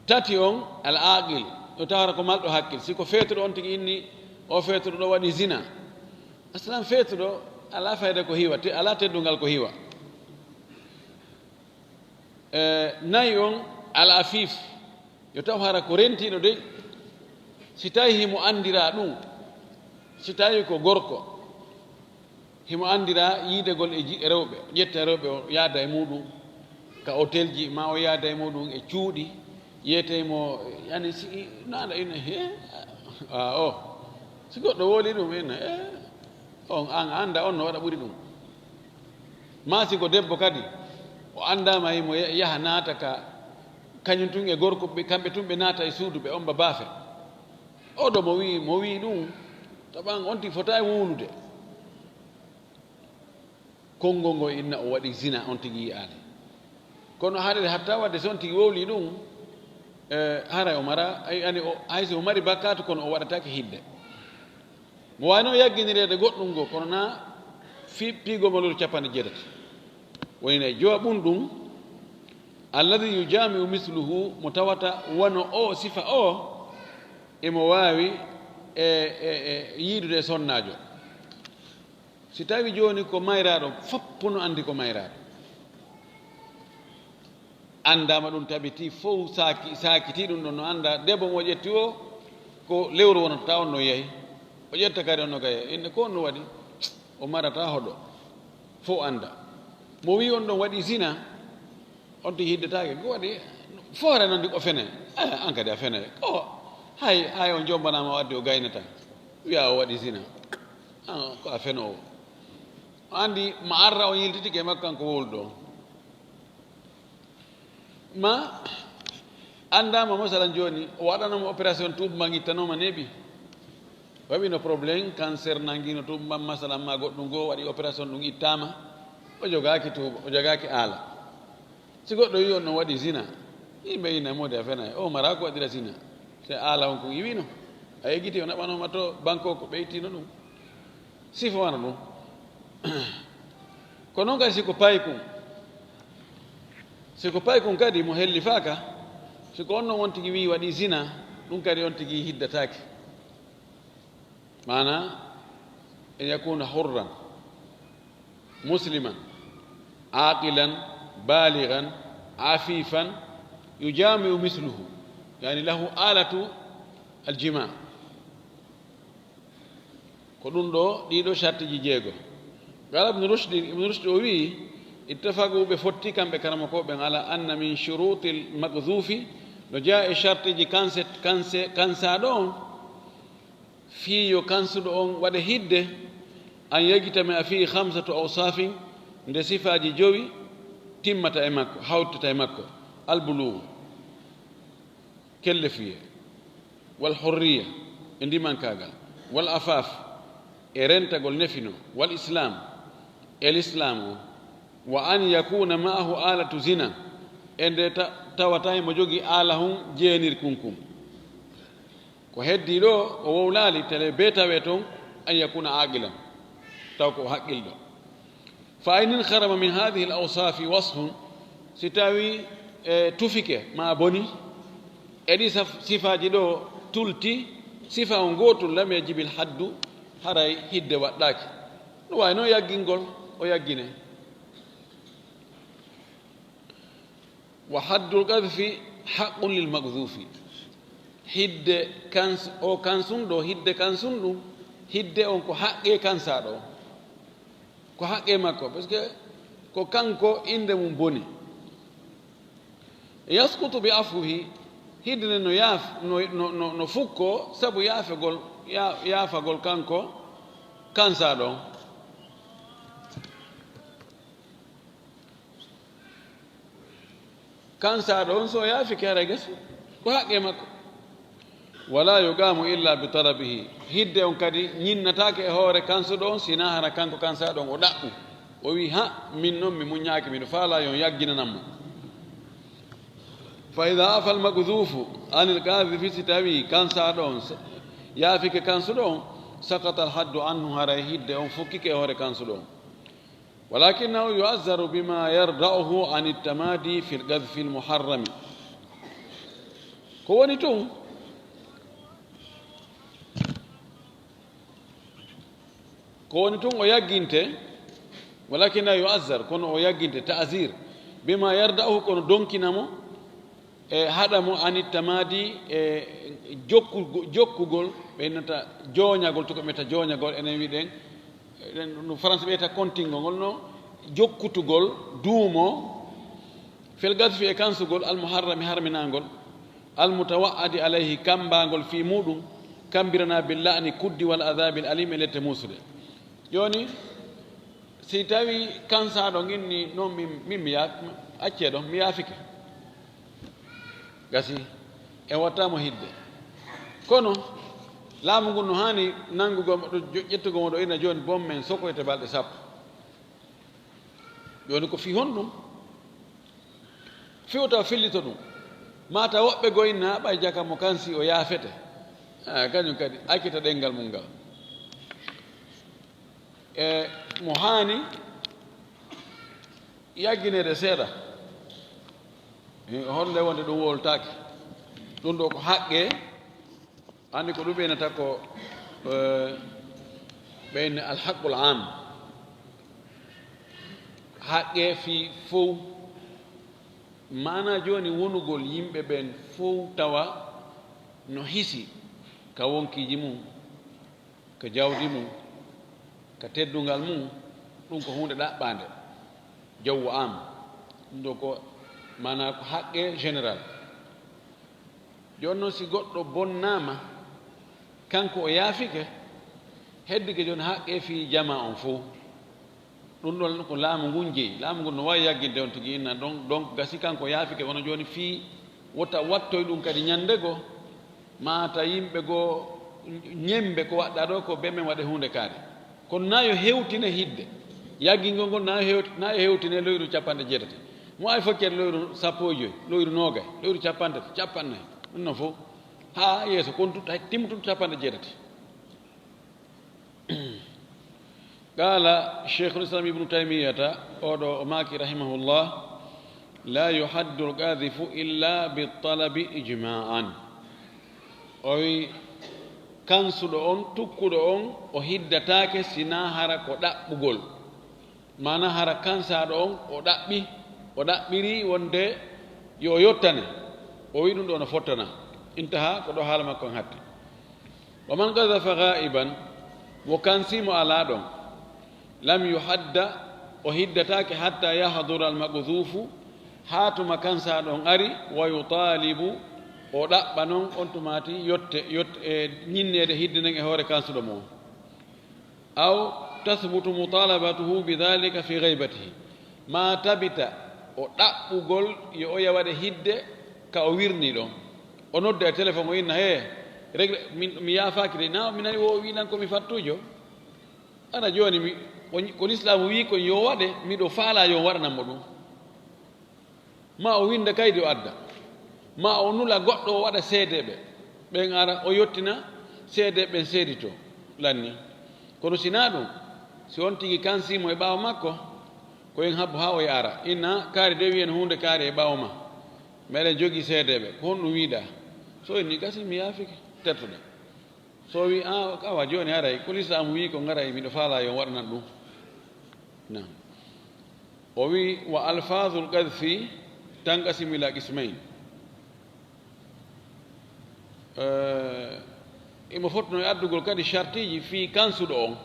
Tati on, al aqil, yo taw hara ko malɗo hakkil. Si ko feetuɗo on tigi inni, o feetuɗo ɗoo waɗi zina, aslan feetuɗo alaa fayda ko hiwa, te-, alaa teddungal ko hiwa. E, nayi on, al afif, yo taw hara ko rentiiɗo dey. Si tawi himo anndiraa ɗum, si tawi ko gorko, himo anndiraa yiidegol e ji-, e rewɓe, ƴetta e rewɓe, o yaada e muɗum ka hotelji, ma o yaada e muɗum e cuuɗi, yeetay mo, yani, si, naana ina, he, a, o, si goɗɗo wowli ɗum, ina, e, on, an, annda on no waɗa ɓuri ɗum. Ma si ko debbo kadi, o anndaama himo ya-, yaha naata ka, kañum tun e gorko, ɓe, kamɓe tun ɓe naata e suudu, ɓe omba baafe. Oo ɗoo mo wi'i, mo wi'i ɗum, taban on tigi fotaa e wowlude. Konngol ngol inna o waɗi zina, on tigi yi'aali. Kono haɗere hatta wadde so on tigi wowli ɗum, e, haray o mara, ay, ani o, hay so o mari bakkaatu, kono o waɗataake hidde. Mo waawi noon yagginireede goɗɗum ngoo, kono na fi-, piigol mo lewru capanɗe jeetati. Woni nayi, jowa ɓun ɗum, alladhi yujami'u misluhu, mo tawata wano o, sifa o, emo waawi e, e, e yiidude e sonnaajo. Si tawi jooni ko mayraaɗo, fof no anndi ko mayraaɗo. Anndaama ɗum tabitii, fof saaki-, saakitii ɗum ɗon, no annda debbo mo ƴetti o, ko lewru wonata, taw on no yahi. O ƴetta kadi on no kay, inne ko on no waɗi? O marata hoɗo. Fof annda. Mo wi'i on ɗon waɗi zina, on tigi hiddetaake. Ko waɗi? Foore noon ndi ko fene. Eh, an kadi a fene. O, hay, hay on jombanaama o addi o gaynata. Wiya o waɗi zina. Ah, ko a fenoowo. O anndi ma arra o yiltitike e makko kanko wowluɗo. Ma anndaama masalan jooni, o waɗanoma opération tuuba ma ittanooma neeɓi. Waɗino problème, cancer nanngino tuuba ma masalan ma goɗɗum goo, waɗi opération ɗum ittaama. O jogaaki tuuba, o jogaaki aala. Si goɗɗo wi'i on no waɗi zina, yimɓe ina moodi a fenay, o mara ko waɗira zina. Se aala on ko iwino, a eggiti o naɓanooma to banko ko ɓeytino ɗum. Sifo wano ɗum. Ko noon kadi si ko paykun. Si ko paykun kadi mo hellifaaka, si ko on noon on tigi wi'i waɗi zina, ɗum kadi on tigi hiddataake. Maana, en yakuna hurran, musliman, aqilan, balighan, afifan, yujami'u misluhu, yani lahu alatu aljima. Ko ɗum ɗo, ɗiɗo shartiji jeego. Qala Ibn Rushd, Ibn Rushd o wi'i, ittafaqu, ɓe fotti kamɓe karamokooɓe ɓen, ala anna min shurutil maqdhufi, no jeyaa e shartiji kanse, kanse, kansaaɗo on, fii yo kansuɗo on waɗe hidde, an yajtami'a fii khamsatu awsafin, nde sifaaji jowi timmata e makko, hawtata e makko, albulugu, kellefuyee, wal hurriya, e ndimankaagal, wal afaf, e rentagol nefino, wal islam, e lislaam o, wa an yakuna ma'ahu alatu zina, e nde ta-, tawata himo jogii aala hun jeenirkun kun. Ko heddii ɗoo, o wowlaali tele bee tawee toon an yakuna aaqilan, taw ko o haqqilɗo. Fa in inharama min haadihi al awsaafi wasfun, si tawii e tufike maa boni, e ɗi saf-, sifaaji ɗoo tulti, sifa on gootun, lam yajibil haddu, haray hidde waɗɗaaki. No waawi noon yaggingol, o yaggine. Wa haddul qadfi haqqun lil maqdhufi. Hidde kans-, o kansun ɗoo, hidde kansun ɗum, hidde on ko haqqe kansaaɗo on. Ko haqqe makko, parce que ko kanko innde mum boni. Yasqutu bi afwihi, hidde nden no yaaf-, no, no, no, no fukkoo sabu yaafegol, ya-, yaafagol kanko kansaaɗo on. Kansaaɗo on, so o yaafike, haray gasi, ko haqqe makko. Wala yuqamu illa bi talabihi. Hidde on kadi ñinnataake e hoore kansuɗo on, sinaa hara kanko kansaaɗo on o ɗaɓɓu. O wi'i, "Ha, min non mi muññaaki, miɗo faalaa yo on yagginan mo." Fa idha afa al-maqdhufu anil qadhifi, si tawii kansaaɗo on s-, yaafike kansuɗo on, saqata al-haddu anhu, haray hidde on fukkike e hoore kansuɗo on. Walakinahu yu'azzaru bima yarda'uhu an at-tamadi fi al-qadhfi al-muharrami. Ko woni tun, ko woni tun o yagginte, walakinahu yu'azzar, kono o yagginte ta'zir, bima yarda'uhu, kono donkina mo, e haɗa mo anit tamadi, e jokkugo-, jokkugol, ɓe innata jooñagol, to ko ɓe innata jooñagol, enen wiɗen, enen no France ɓe innata kontingol ngol, no jokkutugol, duumo, fil qadhfi, e kansugol, al muharrami, harminaangol, al mutawa'adi alayhi, kambaangol fii muuɗum, kambirana bil la'ni, kuddi, wal adhabil alim, e lette muusude. Jooni, si tawi kansaaɗo nginni noon, min, min mi yaa-, accee ɗon, mi yaafike. Gasi, en wattaamo hidde. Kono, laamu ngun no haani nanngugol mo ɗo, jo-, ƴettugol mo ɗo ina jooni, boom men sokoyte balɗe sappo. Jooni ko fii honɗum? Fii o tawa fillito ɗum. Maa taw woɓɓe goo inna ɓay jaka mo kansi o yaafete. Ah, kañum kadi, accita ɗenngal mum ngal. E mo haani yaggineede seeɗa. E, honde wonde ɗum wowltaake. Ɗum ɗo ko haqqe, anndi ko ɗum ɓeynata ko, eh, ɓeyne alhaqqul am. Haqqe fii fow. Maanaa jooni wonugol yimɓe ɓen fow tawa no hisi ka wonkiiji mum, ka jawdi mum, ka teddungal mum, ɗum ko huunde ɗaɓɓaande, jawwu am. Ɗum ɗo ko, maanaa ko haqqe général. Jooni noon, si goɗɗo bonnaama, kanko o yaafike, heddike jooni haqqe fii jamaa on fow. Ɗum ɗon ko laamu ngun jeyi. Laamu ngun no waawi yagginde on tigi inna ɗon, donc gasi kanko yaafike, kono jooni fii wota wattoy ɗum kadi ñannde goo, maa ta yimɓe goo ñemmbe ko waɗɗaa ɗo, ko bee men waɗe huunde kaari. Kono naa yo hewtine hidde. Yaggingol ngol naa yo hewti-, naa yo hewtine loyru capanɗe jeetati. Mo ay fokkere loyru sappo e joy, loyru noogay, loyru capanɗe tati, capanɗe nayi. Ɗum non fof. Haa yeeso kon tut-, hay timmutuɗo capanɗe jeetati. Qaala Cheikhul Islam Ibnu Taymiyata, oɗo o maaki rahimahullah, "La yuhaddu al-qadhifu illa bi talabi ijma'an." O wi, kansuɗo on, tukkuɗo on, o hiddataake sinaa hara ko ɗaɓɓugol. Maanaa hara kansaaɗo on, o ɗaɓɓi, o ɗaɓɓiri wonde yo o yottane. O wi ɗum ɗo no fottana. Intaha, ko ɗo haala makko on hatti. Wa man qadhafa ghaiban, mo kansi mo alaa ɗon, lam yuhadda, o hiddataake hatta yahdura al-maqdhufu, haa tuma kansaaɗo on ari, wa yutalibu, o ɗaɓɓa non on tumaati yotte, yotte, e ñinneede hidde nden e hoore kansuɗo mo on. Aw tathbutu mutalabatuhu bi dhalika fi ghaibatihi, maa tabita o ɗaɓɓugol yo oya waɗe hidde ka o wirni ɗon. O nodda e téléphone, o inna, "Hee, regle, min, mi yaafaaki de." Na, mi nani o wi lan ko mi fattuujo. Ana jooni mi, ko, ko Lislaamu wi kon yo waɗe, miɗo faalaa yo waɗanan mo ɗum. Maa o winnda kaydi o adda. Maa o nula goɗɗo o waɗa seedeeɓe. Ɓen ara, o yottina seedeeɓe ɓen seedito lanni. Kono si naa ɗum, si on tigi kansi mo e ɓaawo makko, ko en habbo haa o ara. Inna kaari de wiyen huunde kaari e ɓaawo ma. Meɗen jogii seedeeɓe. Ko honɗum wiiɗaa? So inni gasi mi yaafike, tettoɗen. So o wii, "Ah, awa jooni haray, ko Lislaamu wii ko ngaray, miɗo faalaa yo on waɗanan ɗum." Naam. O wii, "Wa alfazul qadfi tanqasimu ila qismayn." Eh, imo fotno e addugol kadi shartiiji fii kansuɗo on.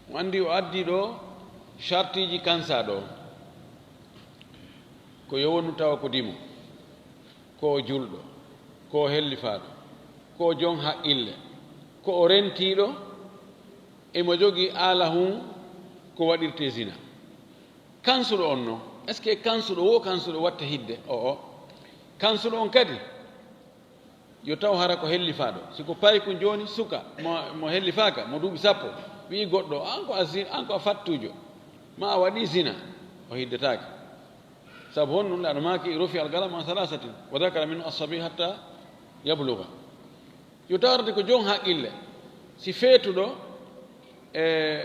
Mo anndi o addi ɗo shartiiji kansaaɗo on. Ko yo wonu tawa ko dimo, ko o julɗo, ko o hellifaaɗo, ko o jon haqqille, ko o rentiiɗo, imo jogii aala hun ko waɗirtee zina. Kansuɗo on non, est-ce que kansuɗo wo kansuɗo watta hidde? O'o. Kansuɗo on kadi, yo taw hara ko hellifaaɗo. Si ko paykun jooni, suka mo, mo hellifaaka, mo duuɓi sappo, wi'i goɗɗo, "An ko a zin-, an ko a fattuujo, ma a waɗii zina," o hiddetaake. Sabu honɗum? Laaɗo maaki, "Rufi al-qalam an thalathatin, wa dhakara minhu as-sabi hatta yabluga." Yo tawrata ko jon haqqille. Si feetuɗo e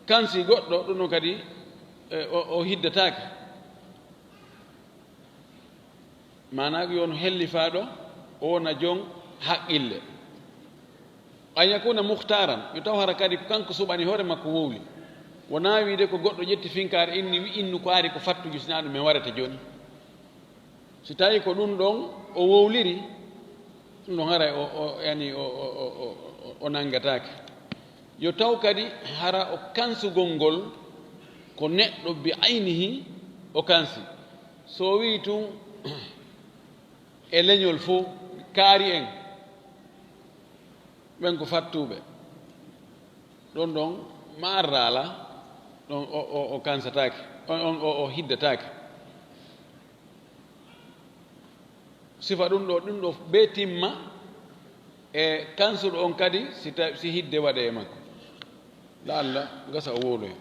kansi goɗɗo, ɗum ɗon kadi, e, o, o hiddetaake. Maanaa, yo won hellifaaɗo, o wona jon haqqille. An yakuna muhtaaran, yo taw hara kadi ko kanko suɓani hoore makko wowli. Wonaa wiide ko goɗɗo ƴetti finkaari inni, wi innu ko ari ko fattuju, sinaa ɗum mi warete jooni. Si tawi ko ɗum ɗon o wowliri, ɗum ɗon haray o, o, yani o, o, o, o, o, o nanngataake. Yo taw kadi hara o kansugol ngol ko neɗɗo bi aynihi o kansi. So o wii tun e leñol fof, kaari en, ɓen ko fattuɓe. Ɗon ɗon ma arraala, ɗon o, o, o kansataake, on, on, o, o hiddataake. Sifa ɗum ɗo, ɗum ɗo bee timma e kansuɗo on kadi, si ta-, si hidde waɗe e makko. La'alla gasa o wowloya.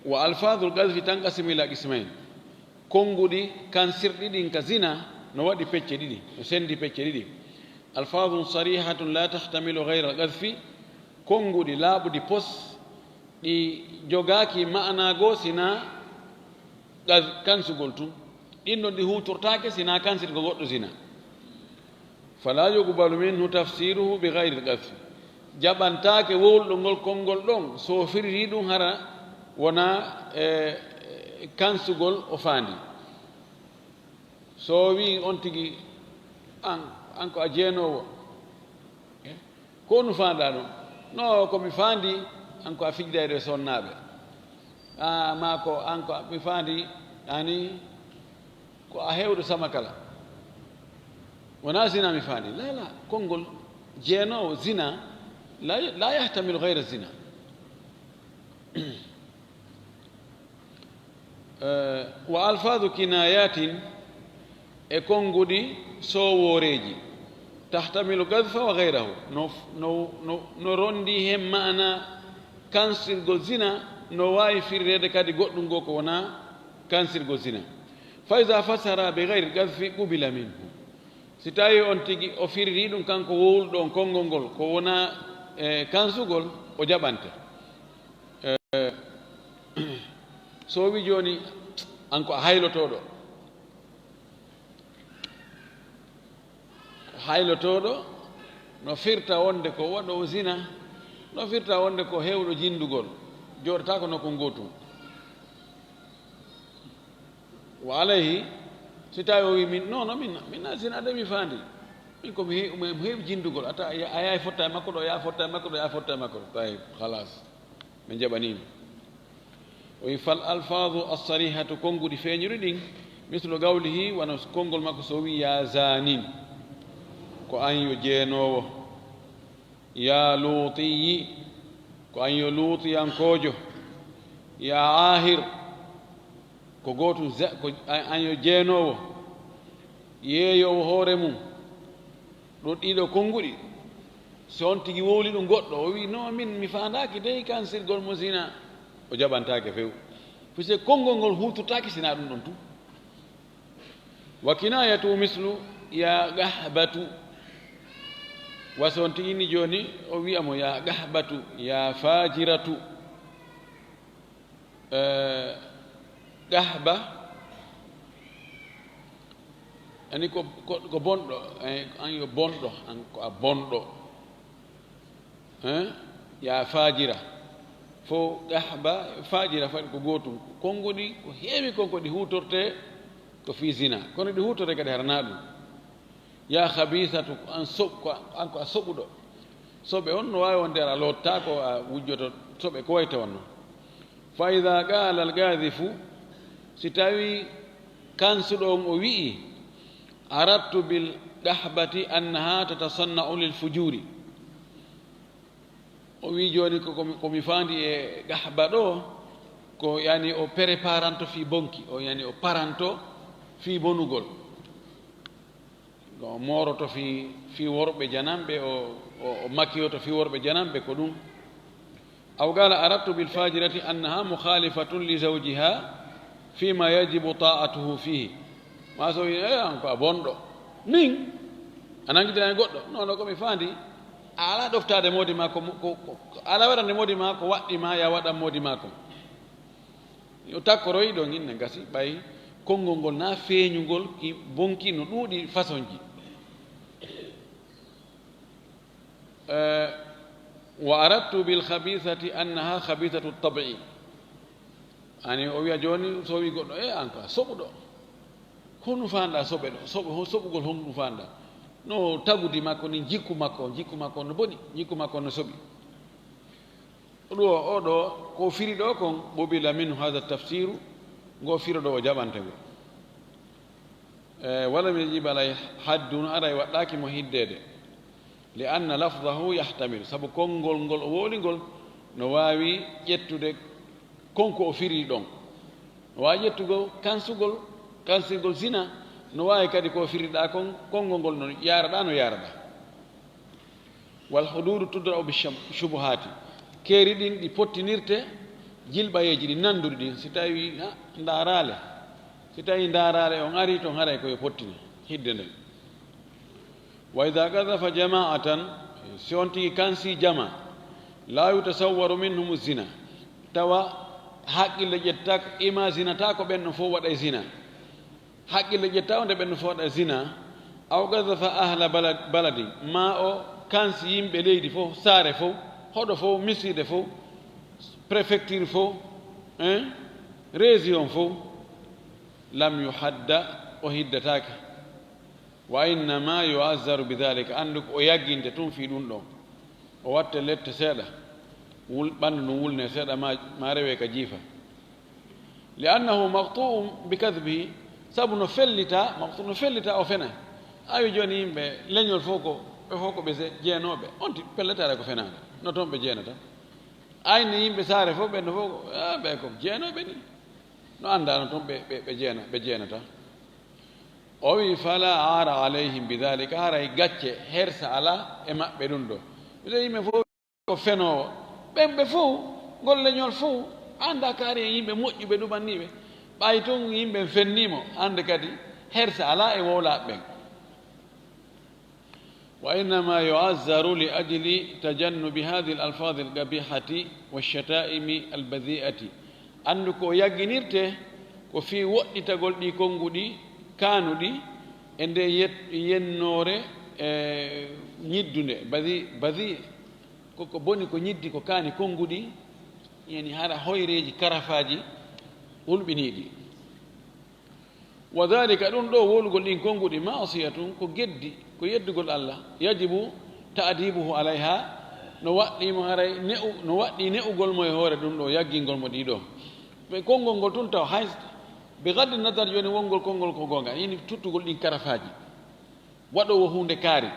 Wa alfadul qadfi tanqasimu ila qismayn. Konnguɗi kansirɗi ɗin ka zina no waɗi pecce ɗiɗi, no sendi pecce ɗiɗi. Alfadun sarihatun la tahtamilu ghayra al-qadfi, konnguɗi laaɓuɗi pos, ɗi jogaaki ma'anaa goo sinaa qaz-, kansugol tun. Ɗin ɗon ɗi huutortaake sinaa kansirgo goɗɗo zina. Fala yuqbalu minhu tafsiruhu bi ghayri al-qadfi. Jaɓantaake wowluɗo ngol konngol ɗon, so o firirii ɗum hara wonaa, e, kansugol o faandi. So o wii on tigi, "An, an ko a jeenoowo." Eh? Ko honɗum faandaa ɗum? "No, ko mi faandi, an ko a fijidayɗo e sonnaaɓe." Ah, maa ko, "An ko mi faandi, ani ko a heewɗo sama kala." Wonaa zina mi faandi. La, la, konngol jeenoowo, zina, la, la yahtamilu ghayra zina. Eh, wa alfadhu kinayatin, e konnguɗi soowooreeji, tahtamilu qadfa wa ghayrahu, no, no, no, no ronndi heen maana kansirgol zina, no waawi firireede kadi goɗɗum goo ko wonaa kansirgol zina. Fa iza fassara bi ghayri qadfi qubila minhu. Si tawii on tigi o firirii ɗum kanko wowluɗo on konngol ngol ko wonaa, e, kansugol, o jaɓante. E, so o wii jooni, an ko a haylotooɗo. Ko haylotooɗo no firta wonde ko waɗoowo zina, no firta wonde ko heewɗo jinndugol, jooɗataako nokku ngootu. Wa alayhi, si tawi o wi min, "Non, non, min, min na zina de mi faandi. Min ko mi he-, mi heewi jinndugol." A ta-, a yahay fotta e makko ɗo, ya fotta e makko ɗo, ya fotta e makko ɗo. Tawi, khalas. Ɓe njaɓaniima. O wi, "Fal alfazu as-sarihatu", konnguɗi feeñuɗi ɗin, mislu qawlihi, wano konngol makko so wi, "Ya zanin", ko an yo jeenoowo. "Ya luutiyi", ko an yo luutiyankoojo. "Ya aahir", ko gootum za-, ko an, an yo jeenoowo, yeeyoowo hoore mum. Ɗo ɗiɗo konnguɗi, so on tigi wowli ɗum goɗɗo, o wi, "Non, min mi faandaaki dey kansirgol mo zina." O jaɓantaake few. Puisque konngol ngol huutortaake sinaa ɗum ɗon tun. Wa kinayatu mislu ya gahbatu. Waso on tigi ni jooni, o wi'a mo, "Ya Qahbatu, ya fajiratu." Eh, Qahba, ani ko, ko, ko bonɗo, eh, an yo bonɗo, an ko a bonɗo. Eh? Ya fajira. Fo Qahba, fajira fati ko gootum. Konguɗi, ko heewi kon ko ɗi huutorte ko fii zina. Kono ɗi huutorte kadi harana ɗum. Ya khabithatu, ko an soɓ-, ko an ko a soɓuɗo. Soɓe on no waawi wonde a loottaako, a wujjoto soɓe ko wayi tawon non. Fa idha qala al-qadhifu, si tawi kansuɗo on o wi'i, "Aradtu bil Qahbati annaha tatasanna'u lil fujuri." O wi'i jooni ko, ko mi, ko mi faandi e Qahba ɗo, ko yani o préparanto fii bonki, o yani o paranto fii bonugol. O mooroto fii, fii worɓe jananɓe, o, o, o makiyoto fii worɓe jananɓe, ko ɗum. Aw qala aradtu bil fajirati annaha mukhalifatun li zawjiha fima yajibu ta'atuhu fihi. Ma so wi'i, "Eh, an ko a bonɗo. Min? A nangidira e goɗɗo?" Non, non, ko mi faandi. A alaa ɗoftaade moodi ma ko, ko, ko, ko alaa waɗande moodi ma ko waɗɗi ma, ya waɗan moodi ma ko. Yo takkoroy ɗon inne gasi, ɓay konngol ngol na feeñungol ki bonki no ɗuuɗi façonji. Eh, wa aradtu bil khabithati annaha khabithatu tab'i. Ani o wi'a jooni, so wi goɗɗo, "Eh, an ko a soɓuɗo. Ko honɗum faanɗa soɓe ɗo? Soɓe, ho-, soɓugol honɗum faanɗa?" No tagudi makko ni, jikku makko, jikku makko no boni, jikku makko no soɓi. Ɗo, o ɗo, ko firi ɗo kon, qubila minhu hadha tafsiru, ngo firo ɗo o jaɓante ngo. Eh, walam yajib alay haddun, aray waɗɗaaki mo hiddeede. Li anna lafdahu yahtamil, sabu konngol ngol o wowli ngol no waawi ƴettude kon ko o firi ɗon. No waawi ƴettugol kansugol, kansirgol zina, no waawi kadi ko o firiɗaa kon, konngol ngol no yaaraɗaa, no yaaraɗaa. Wal huduudu tudra'u bi shab-, shubuhaati. Keeri ɗin ɗi pottinirte jilɓayeeji ɗin nannduri ɗin. Si tawi, ha, ndaaraale. Si tawi ndaaraale on ari ton, haray ko yo pottine hidde nden. Wa idha qadhafa jama'atan, si on tigi kansi jama, la yutasawwaru minhum zina, tawa haqqille ƴettaaka, imaginataako ɓen no fof waɗa e zina. Haqqille ƴetta o nde ɓen no fof waɗa e zina, aw qadhafa ahla balad-, baladin, ma o kansi yimɓe leydi fof, saare fof, hoɗo fof, misirde fof, préfecture fof, hein, région fof, lam yuhadda, o hiddataake. Wa innama yu'azzaru bi dhalika, anndu ko o yagginte tun fii ɗun ɗon. O watte lette seeɗa, wul-, ɓanndu ndun wulne seeɗa, ma, ma rewe ka jiifa. Li annahu maqtu'un bi kadhbihi, sabu no fellita, maqtu-, no fellita o fena. Awi jooni yimɓe leñol fof ko, ɓe fof ko ɓe se-, jeenooɓe. On ti pelletaare ko fenaande. No toon ɓe jeenata. Ayni yimɓe saare fof ɓen no fof ko, ah, ɓe ko jeenooɓe ni. No anndaano toon ɓe, ɓe, ɓe jeena-, ɓe jeenata. O wi, "Fala aara alayhim bi dhalika," haray gacce, hersa alaa e maɓɓe ɗum ɗo. Mbiɗo yimɓe fof ko fenoowo. Ɓen ɓe fof, ngol leñol fof, annda kaari e yimɓe moƴƴuɓe ɗumanniiɓe. Ɓay tun yimɓe fenniimo, annde kadi hersa alaa e wowlaaɓe ɓen. Wa innama yu'azzaru li ajli tajannubi hadhihi al-alfadhi al-qabihati wa shataimi al-badhi'ati. Anndu ko yagginirte ko fii woɗɗitagol ɗi konnguɗi kaanuɗi e nde yet-, yennoore, e ñiddunde. Badhi-, badhi, ko, ko boni ko ñiddi, ko kaani konnguɗi, yani hara hoyreeji, karafaaji hulɓiniiɗi. Wa dhalika, ɗum ɗo wowlugol ɗin konnguɗi, ma'siyatun, ko geddi, ko yeddugol Allah, yajibu ta'dibuhu alayha, no waɗɗii mo haray ne'u-, no waɗɗii ne'ugol mo e hoore ɗum ɗo, yaggingol mo ɗii ɗo. Ɓe konngol ngol tun taw hay, bi gaddi nadar jooni wongol konngol ko goonga, hini tuttugol ɗin karafaaji, waɗoowo huunde kaari.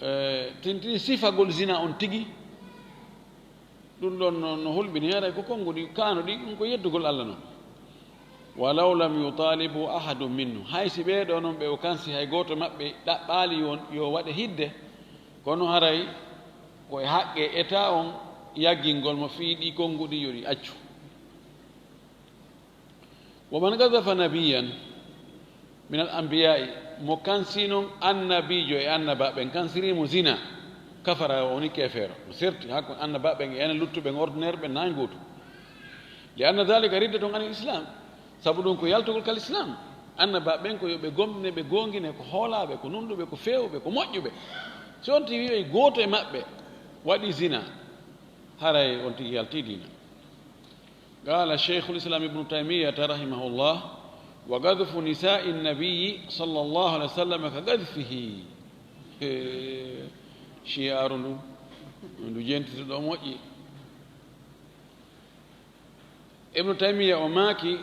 Eh, tintini sifagol zina on tigi, ɗum ɗon no, no hulɓini, haray ko konnguɗi, kaanuɗi, ɗum ko yeddugol Allah non. Walaw lam yutalibu ahadun minhu, hay si ɓee ɗoo non ɓe o kansi, hay gooto maɓɓe ɗaɓɓaali yo, yo waɗe hidde, kono haray ko e haqqe État on yaggingol mo fii ɗi konnguɗi yo ɗi accu. Wa man qadhafa nabiyyan, Minal anbiya'i, mo kansi non annabiijo e annabaaɓe ɓen, kansiri mo zina, kafara, o woni keefeero. O serti, haa ko annabaaɓe ɓen e enen luttuɓe ɓen ordinaire ɓen nayi gootu. Li anna dhalika riddatun anil islam, sabu ɗum ko yaltugol kal islam. Annabaaɓe ɓen ko yo ɓe gomɗine, ɓe goongine, ko hoolaaɓe, ko nunɗuɓe, ko feewuɓe, ko moƴƴuɓe. Si on tigi wi'i gooto e maɓɓe waɗi zina, haray on tigi yalti diina. Qala Shaykhul Islam Ibnu Taymiyata rahimahullah, "Wa qadhfu nisa'i nabiyyi sallallahu alayhi wa sallam ka qadhfihi." He, shi'aru ndu, ndu jentito ɗo moƴƴi. Ibnu Taymiya o maaki,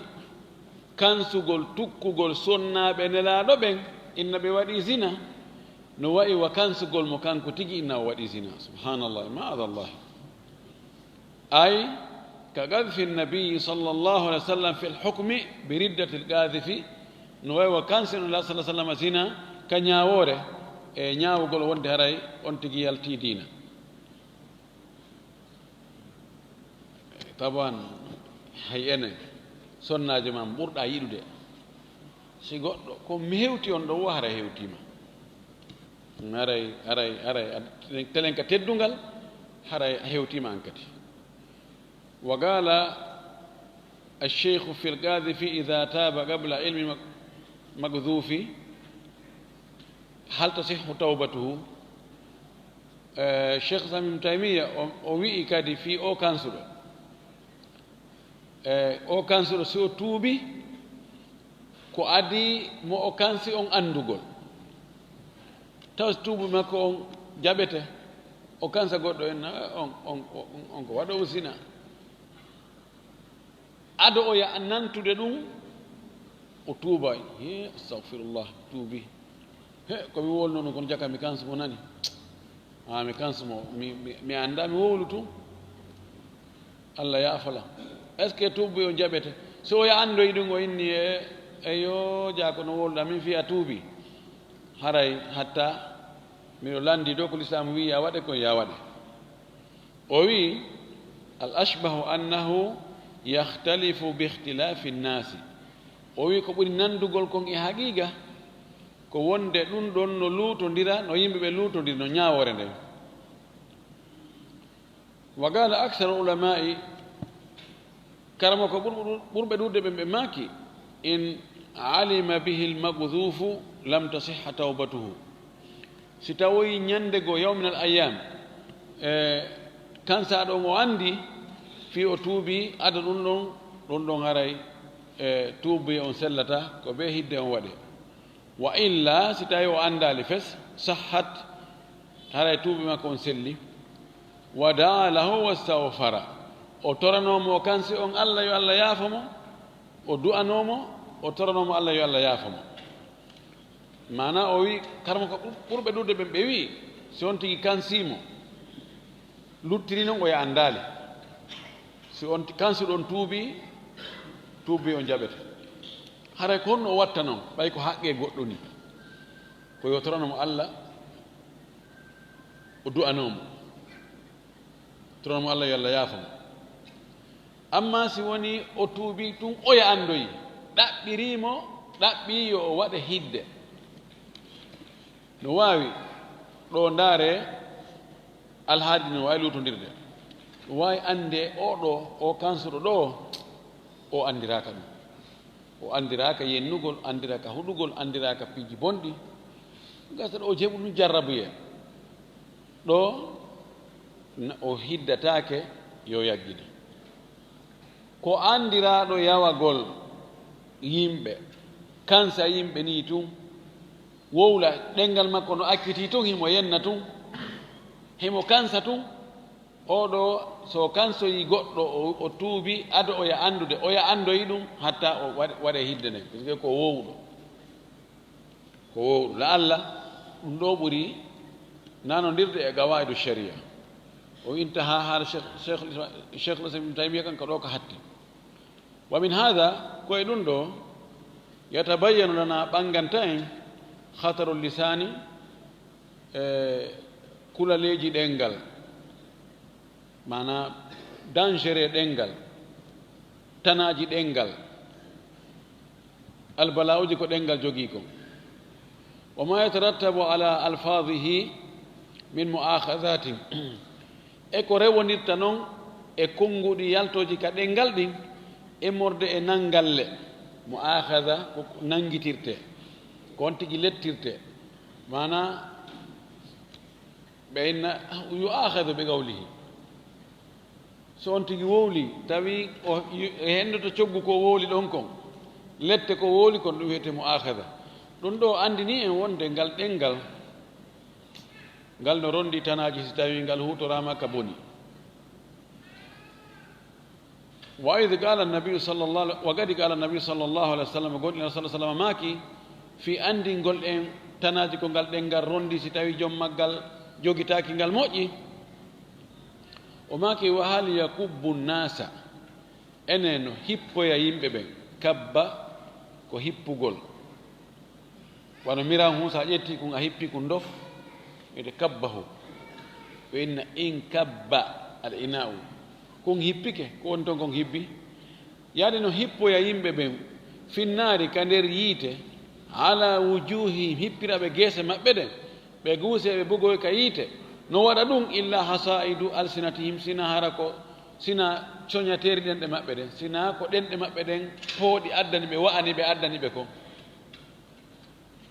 kansugol, tukkugol sonnaaɓe Nelaaɗo ɓen, inna ɓe waɗi zina, no wa'i wa kansugol mo kanko tigi inna o waɗi zina. Subhanallah, ma'adallah. Ay, ka qadhfi nabiyyi sallallahu alayhi wa sallam fil hukmi bi riddatil qadhifi, no wa'i wa kansi no la sallallahu alayhi wa sallam zina ka ñaawoore, e ñaawugol wonde haray on tigi yalti diina. Taban, hay enen, sonnaajo ma ɓurɗa yiɗude. Si goɗɗo, ko mi hewti on ɗo, wo haray hewtiima. Haray, haray, haray, a telen ka teddungal, haray a hewtiima an kadi. Wa qala ash-shaykhu fil qadhifi idha taba qabla ilmi mak-, magdhufi, hal tasihhu tawbatuhu? Eh, Cheikh Islam Ibn Taymiya o, o wi'i kadi fii o kansuɗo. Eh, o kansuɗo, si o tuubi, ko adii mo o kansi on anndugol. Taw si tuubu makko on jaɓete, o kansa goɗɗo en, na, on, on, on, on ko waɗoowo zina. Ado o yaha nantude ɗum, o tuuba, he, astagfirullah, tuubi. He, ko mi wolno ɗum, kono jaka mi kansu mo nani. Ah, mi kansu mo, mi, mi, mi annda mi wowlu tun. Allah yaafala. Est-ce que tuubu on jaɓete? So o ya andoyi ɗum, o inni, e, eyo, jaa ko no wowluɗa, min fii a tuubi. Haray hatta miɗo lanndi dow ko Lislaam wi'i ya waɗe, kon ya waɗe. O wi'i, "Al ashbahu annahu yakhtalifu bi ikhtilafi nnaasi." O wi'i, ko ɓuri nanndugol kon e haqiiqa, ko wonde ɗum ɗon no luutondira, no yimɓe ɓe luutondiri, no ñaawoore nden. Wa qala aktharu ulama'i, karama ko ɓur-, ɓur-, ɓurɓe ɗuuɗude ɓen ɓe maaki, "In alima bihi al-maqdhufu lam tasihha tawbatuhu." Si tawoyi ñande goo, yawm min al-ayyam, e kansaaɗo on o anndi, fii o tuubi, ado ɗum ɗon, ɗum ɗon haray, e tuubi on sellata, ko bee hidde on waɗe. Wa illa, si tawi o anndaali fes, sahhat, haray tuubi makko on selli. Wa da'a lahu wastawfara. O toranoomo o kansi on Allah yo Allah yaafo mo, o du'anoomo, o toranoomo Allah yo Allah yaafo mo. Maana o wi, karma ko ɓur-, ɓurɓe ɗuuɗude ɓen ɓe wi, si on tigi kansiimo, luttiri non o ya anndaali. Si on ti-, kansuɗo on tuubi, tuubi on jaɓete. Haray ko honno o watta non, ɓay ko haqqe goɗɗo ni? Ko yo torano mo Allah, o du'ano mo. Torano mo Allah yo Allah yaafo mo. Amma si woni o tuubi tun, oya andoyi, ɗaɓɓiri mo, ɗaɓɓi yo o waɗe hidde. No waawi ɗo ndaare alhaali no waawi luutondirde. No waawi annde o ɗo, o kansuɗo ɗo, o anndiraaka ɗum. O anndiraaka yennugol, anndiraaka huɗugol, anndiraaka piiji bonɗi. Gasa ɗo o jeɓu ɗum jarrabuyee. Ɗo na-, o hiddataake yo yaggine. Ko anndiraaɗo yawagol yimɓe, kansa yimɓe nii tun, wowla ɗenngal makko no acciti tun, himo yenna tun, himo kansa tun. Oo ɗoo, so kansoyi goɗɗo, o, o tuubi, ado oya anndude, oya anndoyi ɗum, hatta o waɗ-, waɗe hidde nden, parce que ko wowluɗo. Ko wowluɗo. La'alla ɗum ɗoo ɓuri nanondirde e qawaidu sharia. O intaha haala Cheikh, Cheikhul Islam, Cheikhul Islam Ibn Taymiya kan ko ɗoo ka hatti. Wa min haadha, ko e ɗum ɗoo, yatabayyanu lana, ɓannganta en, khatarul lisaani, e kulaleeji ɗenngal, maanaa danger ɗenngal, tanaaji ɗenngal. Albala'uji ko ɗengal jogii kon. Wa ma yatarattabu ala alfazihi min mu'akhadhatin. E ko rewondirta non e konnguɗi yaltooji ka ɗengal ɗin, immorde e nanngalle. Mu'akhadha ko nanngitirte, ko on tigi lettirte. Maanaa, ɓe inna yu'akhadhu bi qawlihi. So on tigi wowli, tawi o, o henndoto coggu ko wowli ɗon kon, lette ko wowli kon, ɗum wiyetee mu'akhadha. Ɗum ɗoo anndini en wonde ngal ɗenngal, ngal no ronndi tanaaji si tawi ngal huutoraama ka boni. Wa idh qala an-nabiyyu sallallahu alaihi, wa qad qala an-nabiyyu sallallahu alaihi wasallam, gonɗi Nabi sallallahu alaihi wasallam maaki, fii anndingol en tanaaji ko ngal ɗenngal ronndi si tawi jom maggal jogitaaki ngal moƴƴi. O maaki, wa hal yakubbu nasa, ene no hippoya yimɓe ɓen. Kabba ko hippugol. Wano miran hun, sa ƴetti kun a hippi kun dof, wiyete kabbahu. Ɓe inna in kabba al ina'u. Kun hippike, ko woni ton kon hibbi. Yaade no hippoya yimɓe ɓen, finnaari ka nder yiite, ala wujuhihim, hippira ɓe geese maɓɓe ɗen, ɓe guuse, ɓe bugoy ka yiite. No waɗa ɗum, illa hasaidu alsinatihim, sina hara ko, sina coñateeri ɗenɗe maɓɓe ɗen, sina ko ɗenɗe maɓɓe ɗen pooɗi addani ɓe, wa'ani ɓe, addani ɓe kon.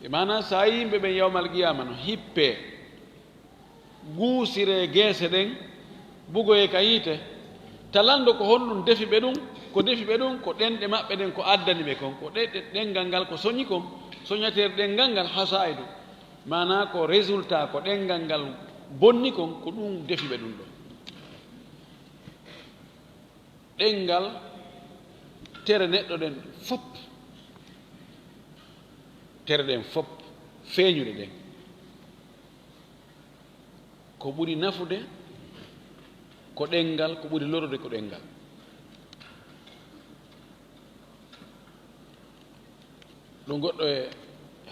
E maanaa, sa yii yimɓe ɓen yawmal qiyaama no hippee, guusiree geese ɗen, bugoyee ka yiite, talanɗo ko honɗum defi ɓe ɗum, ko defi ɓe ɗum, ko ɗenɗe maɓɓe ɗen ko addani ɓe kon, ko ɗe-, ɗe-, ɗenngal ngal ko soñi kon, soñateeri ɗenngal ngal hasaidu. Maanaa ko résultat, ko ɗenngal ngal bonni kon, ko ɗum defi ɓe ɗum ɗoo. Ɗenngal, tere neɗɗo ɗen fof, tere ɗen fof, feeñuɗe ɗen, ko ɓuri nafude ko ɗenngal, ko ɓuri lorude ko ɗenngal. Ɗum goɗɗo e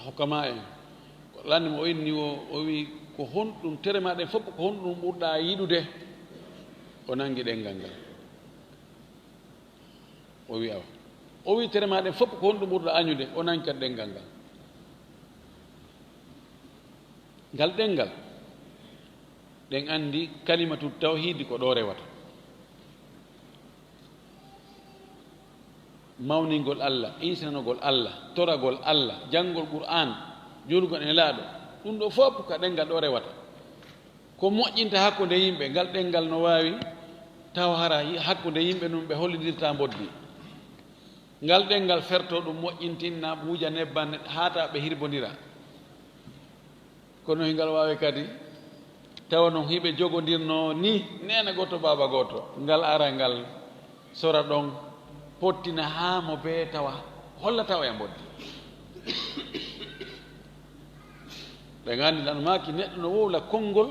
hokama en, ko lanni mo o inni o, o wi, "Ko honɗum tere ma ɗen fof, ko honɗum ɓurɗaa yiɗude?" O nangi ɗenngal ngal. O wi, "Awa." O wi, "Tere ma ɗen fof, ko honɗum ɓurɗaa añude?" O nangi kadi ɗenngal ngal. Ngal ɗenngal, ɗen anndi kalimatu tawhiidi ko ɗo rewata. Mawningol Allah, insinanogol Allah, toragol Allah, janngol Qur'aan, juulugol e Nelaaɗo, ɗum ɗoo fof ka ɗenngal ɗo rewata. Ko moƴƴinta hakkunde yimɓe, ngal ɗenngal no waawi tawa hara yi-, hakkunde yimɓe ɗum ɓe hollindirta mboddi. Ngal ɗenngal ferto ɗum moƴƴintin, na wuja nebban haa ta ɓe hirbondira. Kono hingal waawi kadi tawa non hiɓe jogondirnoo ni, neene gooto, baaba gooto, ngal ara ngal sora ɗon, pottina haa mo bee tawa hollata o e mboddi. Ɓe nganndi lan maaki neɗɗo no wowla konngol,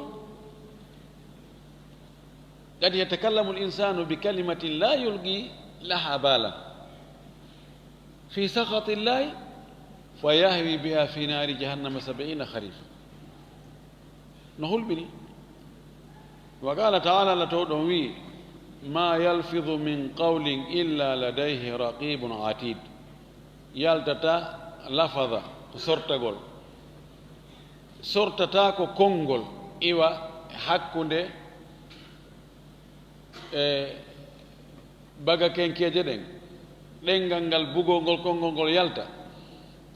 qad yatakallamu al-insanu bi kalimatin la yulqi laha balan fi sakhati llahi fa yahwi biha fi nari jahannama sab'ina kharifa. No hulɓini. Wa qala ta'ala, Allah towɗo on wi'i, "Ma yalfidhu min qawlin illa ladayhi raqibun atid." Yaltata lafaza, sortagol. Sortata ko konngol iwa hakkunde e baga kenkeeje ɗen. Ɗenngal ngal bugol ngol konngol ngol yalta.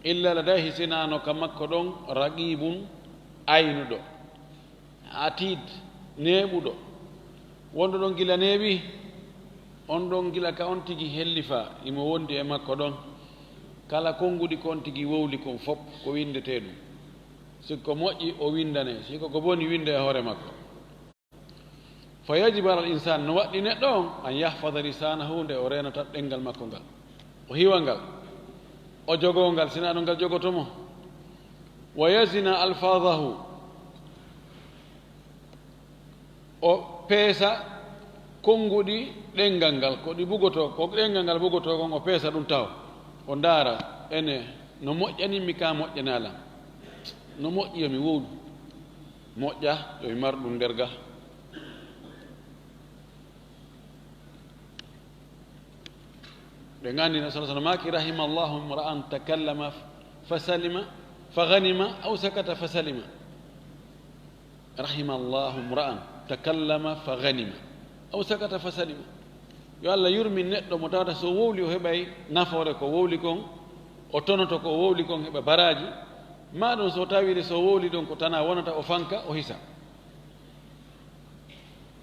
Illa ladayhi, sinaano ka makko ɗon, raqibun, aynuɗo. Atid, neeɓuɗo. Wonɗo ɗon gila neeɓi, on ɗon gila ka on tigi hellifa, imo wondi e makko ɗon. Kala konnguɗi ko on tigi wowli kon fof, ko winndetee ɗum. Si ko moƴƴi, o winndane, si ko ko boni, winnde e hoore makko. Fa yajibu alal insaan, no waɗɗi neɗɗo on, an yahfada lisaanahu, nde o reenata ɗenngal makko ngal, o hiwa ngal, o jogoo ngal, sinaano ngal jogoto mo. Wa yazina alfaadahu, o peesa konnguɗi ɗenngal ngal, ko ɗi bugotoo, ko ɗenngal ngal bugotoo kon, o peesa ɗum taw, o ndaara, ene, no moƴƴani mi ka moƴƴanaali lan? No moƴƴi yo mi wowlu? Moƴƴa yo mi mar ɗum nder ga. Ɓe nganndi no sallallahu alaihi wasallam maaki: "Rahimallahu imra'an takallama fa salima, fa ghanima, aw sakata fa salima." "Rahimallahu imra'an takallama fa ghanima, aw sakata fa salima." Yo Allah yurmin neɗɗo mo tawata so wowli o heɓay nafoore ko wowli kon, o tonoto ko wowli kon heɓa baraaji, maa ɗum so tawiri so wowli ɗon ko tana wonata, o fanka, o hisa.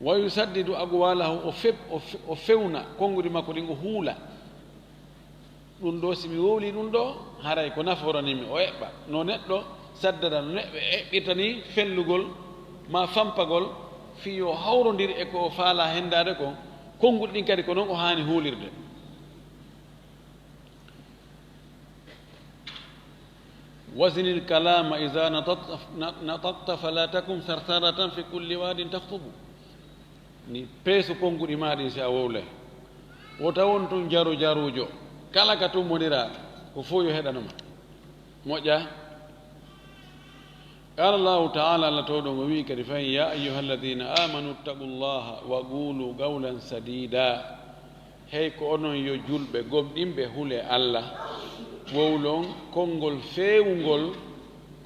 "Wa yusaddidu aqwalahu", o feb-, o fe-, o fewna konnguɗi makko ɗin, o huula. Ɗum ɗo, si mi wowli ɗum ɗo, haray ko naforanimi, o eɓɓa. No neɗɗo saddada, no neɗɗo eɓɓirta ni fellugol maa fampagol, fii yo hawrondir e ko o faala henndaade kon, konnguɗi ɗin kadi ko non o haani huulirde. "Wazinil kalama iza nataqta, na-, nataqta fala takun sarsaratan fi kulli wadin takhtubu." Ni peesu konnguɗi maa ɗin si a wowlay. Wota won tun jaru jaruujo. Kala ka tun monira, ko fof yo heɗano ma. Moƴƴa? Qala Allahu ta'ala, Allah towɗo ngo wi'i kadi fayin, "Ya ayyuhalladhina amanu ittaqullaha wa qulu qawlan sadida." Hey ko onon yo julɓe gomɗinɓe, hulee Allah. Wowlon konngol feewungol,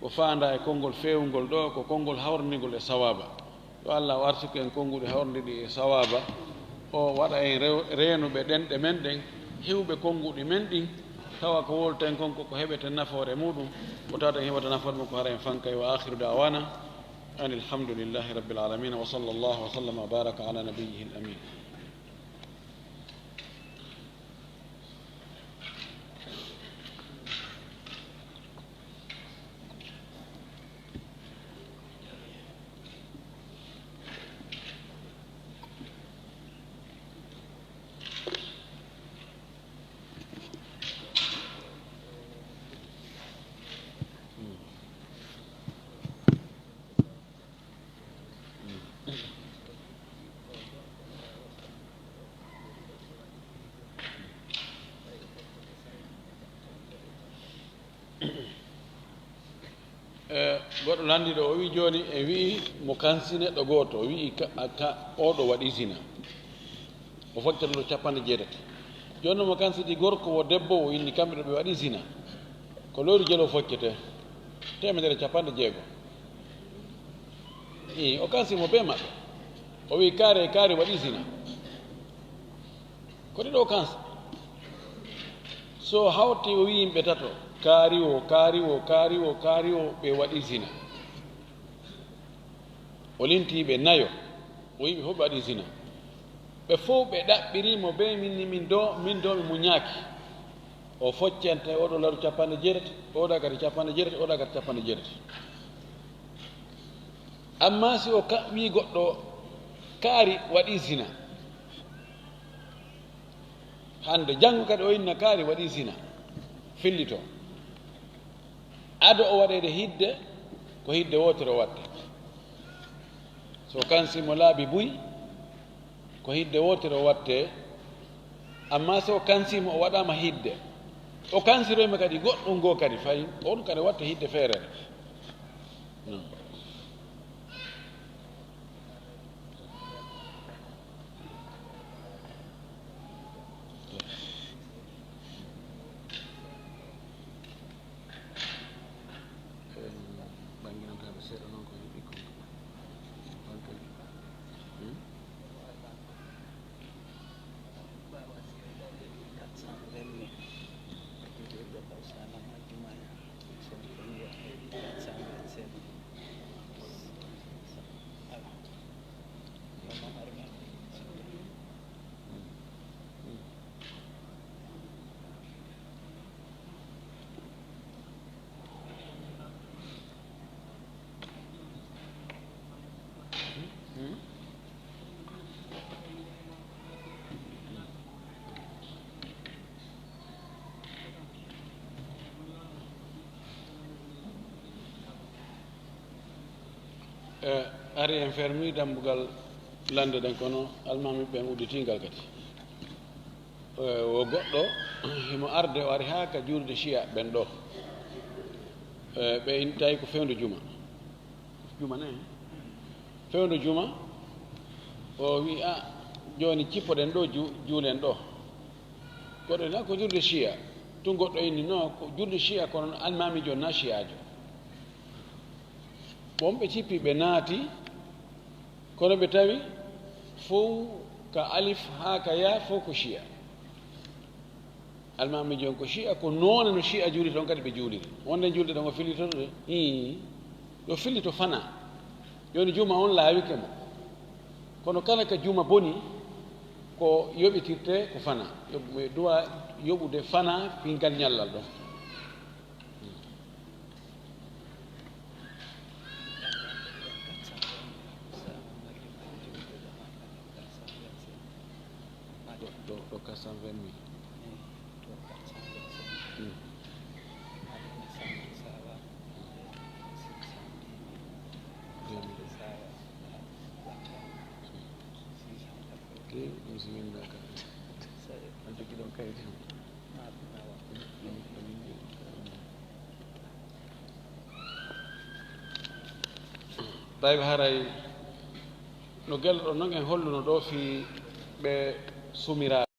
ko faandaa e konngol feewungol ɗo, ko konngol hawrningol e sawaaba. Yo Allah o arsuku en konnguɗi hawrndiɗi e sawaaba. O waɗa en rew-, reenuɓe ɗenɗe men ɗen, hewɓe konnguɗi men ɗin, tawa ko wowlten kon ko, ko heɓeten nafoore muɗum, ko tawata en heɓata nafoore mum ko hara en fankay. Wa akhiru da'wana anil hamdulillahi rabbil alamin. Wa sallallahu wa sallama wa baraka ala nabiyyihil amin. E, goɗɗo landiɗo, o wi'i jooni, e wi'i mo kansi neɗɗo gooto, o wi'i ka, a, ka, oɗo waɗi zina. O foccata ɗo capanɗe jeetati. Jooni noon mo kansiti gorko wo debbo, o inni kamɓe ɗo ɓe waɗi zina. Ko lewru jelo foccete, teemedere capanɗe jeego. Ii, o kansi mo bee maɓɓe. O wi'i kaari e kaari waɗi zina. Ko ɗiɗo o kansi. So hawti o wi'i yimɓe tato, kaari wo, kaari wo, kaari wo, kaari wo, ɓe waɗi zina. O linti ɓe nayo, o wi'i ɓe fof ɓe waɗi zina. Ɓe fof ɓe ɗaɓɓiri mo bee min ni min do, min do mi muñaaki. O foccante oɗo laru capanɗe jeetati, oɗa kadi capanɗe jeetati, oɗa kadi capanɗe jeetati. Amma si o ka-, wi'i goɗɗo kaari waɗi zina, hannde, janngo kadi o inna kaari waɗi zina, fillito. Ado o waɗeede hidde, ko hidde wootere o watte. So kansi mo laabi buy, ko hidde wootere o watte. Amma so kansi mo o waɗaama hidde, o kansiroy mo kadi goɗɗum goo kadi, fay on kadi watte hidde feere. Non. E, ari en fermi dambugal lande ɗen, kono almaami ɓen udditii ngal kadi. E, wo goɗɗo himo arde, o ari haa ka juulde Ciya ɓen ɗo. E, ɓe in-, tawi ko fewndo juma. Juma ne? Fewndo juma, o wi'i, "A, jooni cippoɗen ɗo, ju-, juulen ɗo." Goɗɗo na ko julde Shia. Tun goɗɗo inni no ko julde Shia, kono almaami jon na Shi'aajo. Bon, ɓe cippi, ɓe naati, kono ɓe tawi fow ka alif haa ka yaa, fow ko Shia. Almaami jon ko Shia, ko noone no Shia juuli ton kadi ɓe juuliri. Wonde julde ɗon o fillitoto de. Hii. Yo fillito fana. Jooni juma on laawike mo. Kono kala ka juma boni, ko yoɓitirte ko fana. Yo, mo duwa yoɓude fana pingal ñallal ɗon. Ɗo, ɗo, ɗo quatre cent vingt mille. Hmm. Deux mille. Ok, ɗum si winndaka. A jogi ɗon kaydi. Tawi haray no gelɗo non en holluno ɗo fii ɓe sumiraa.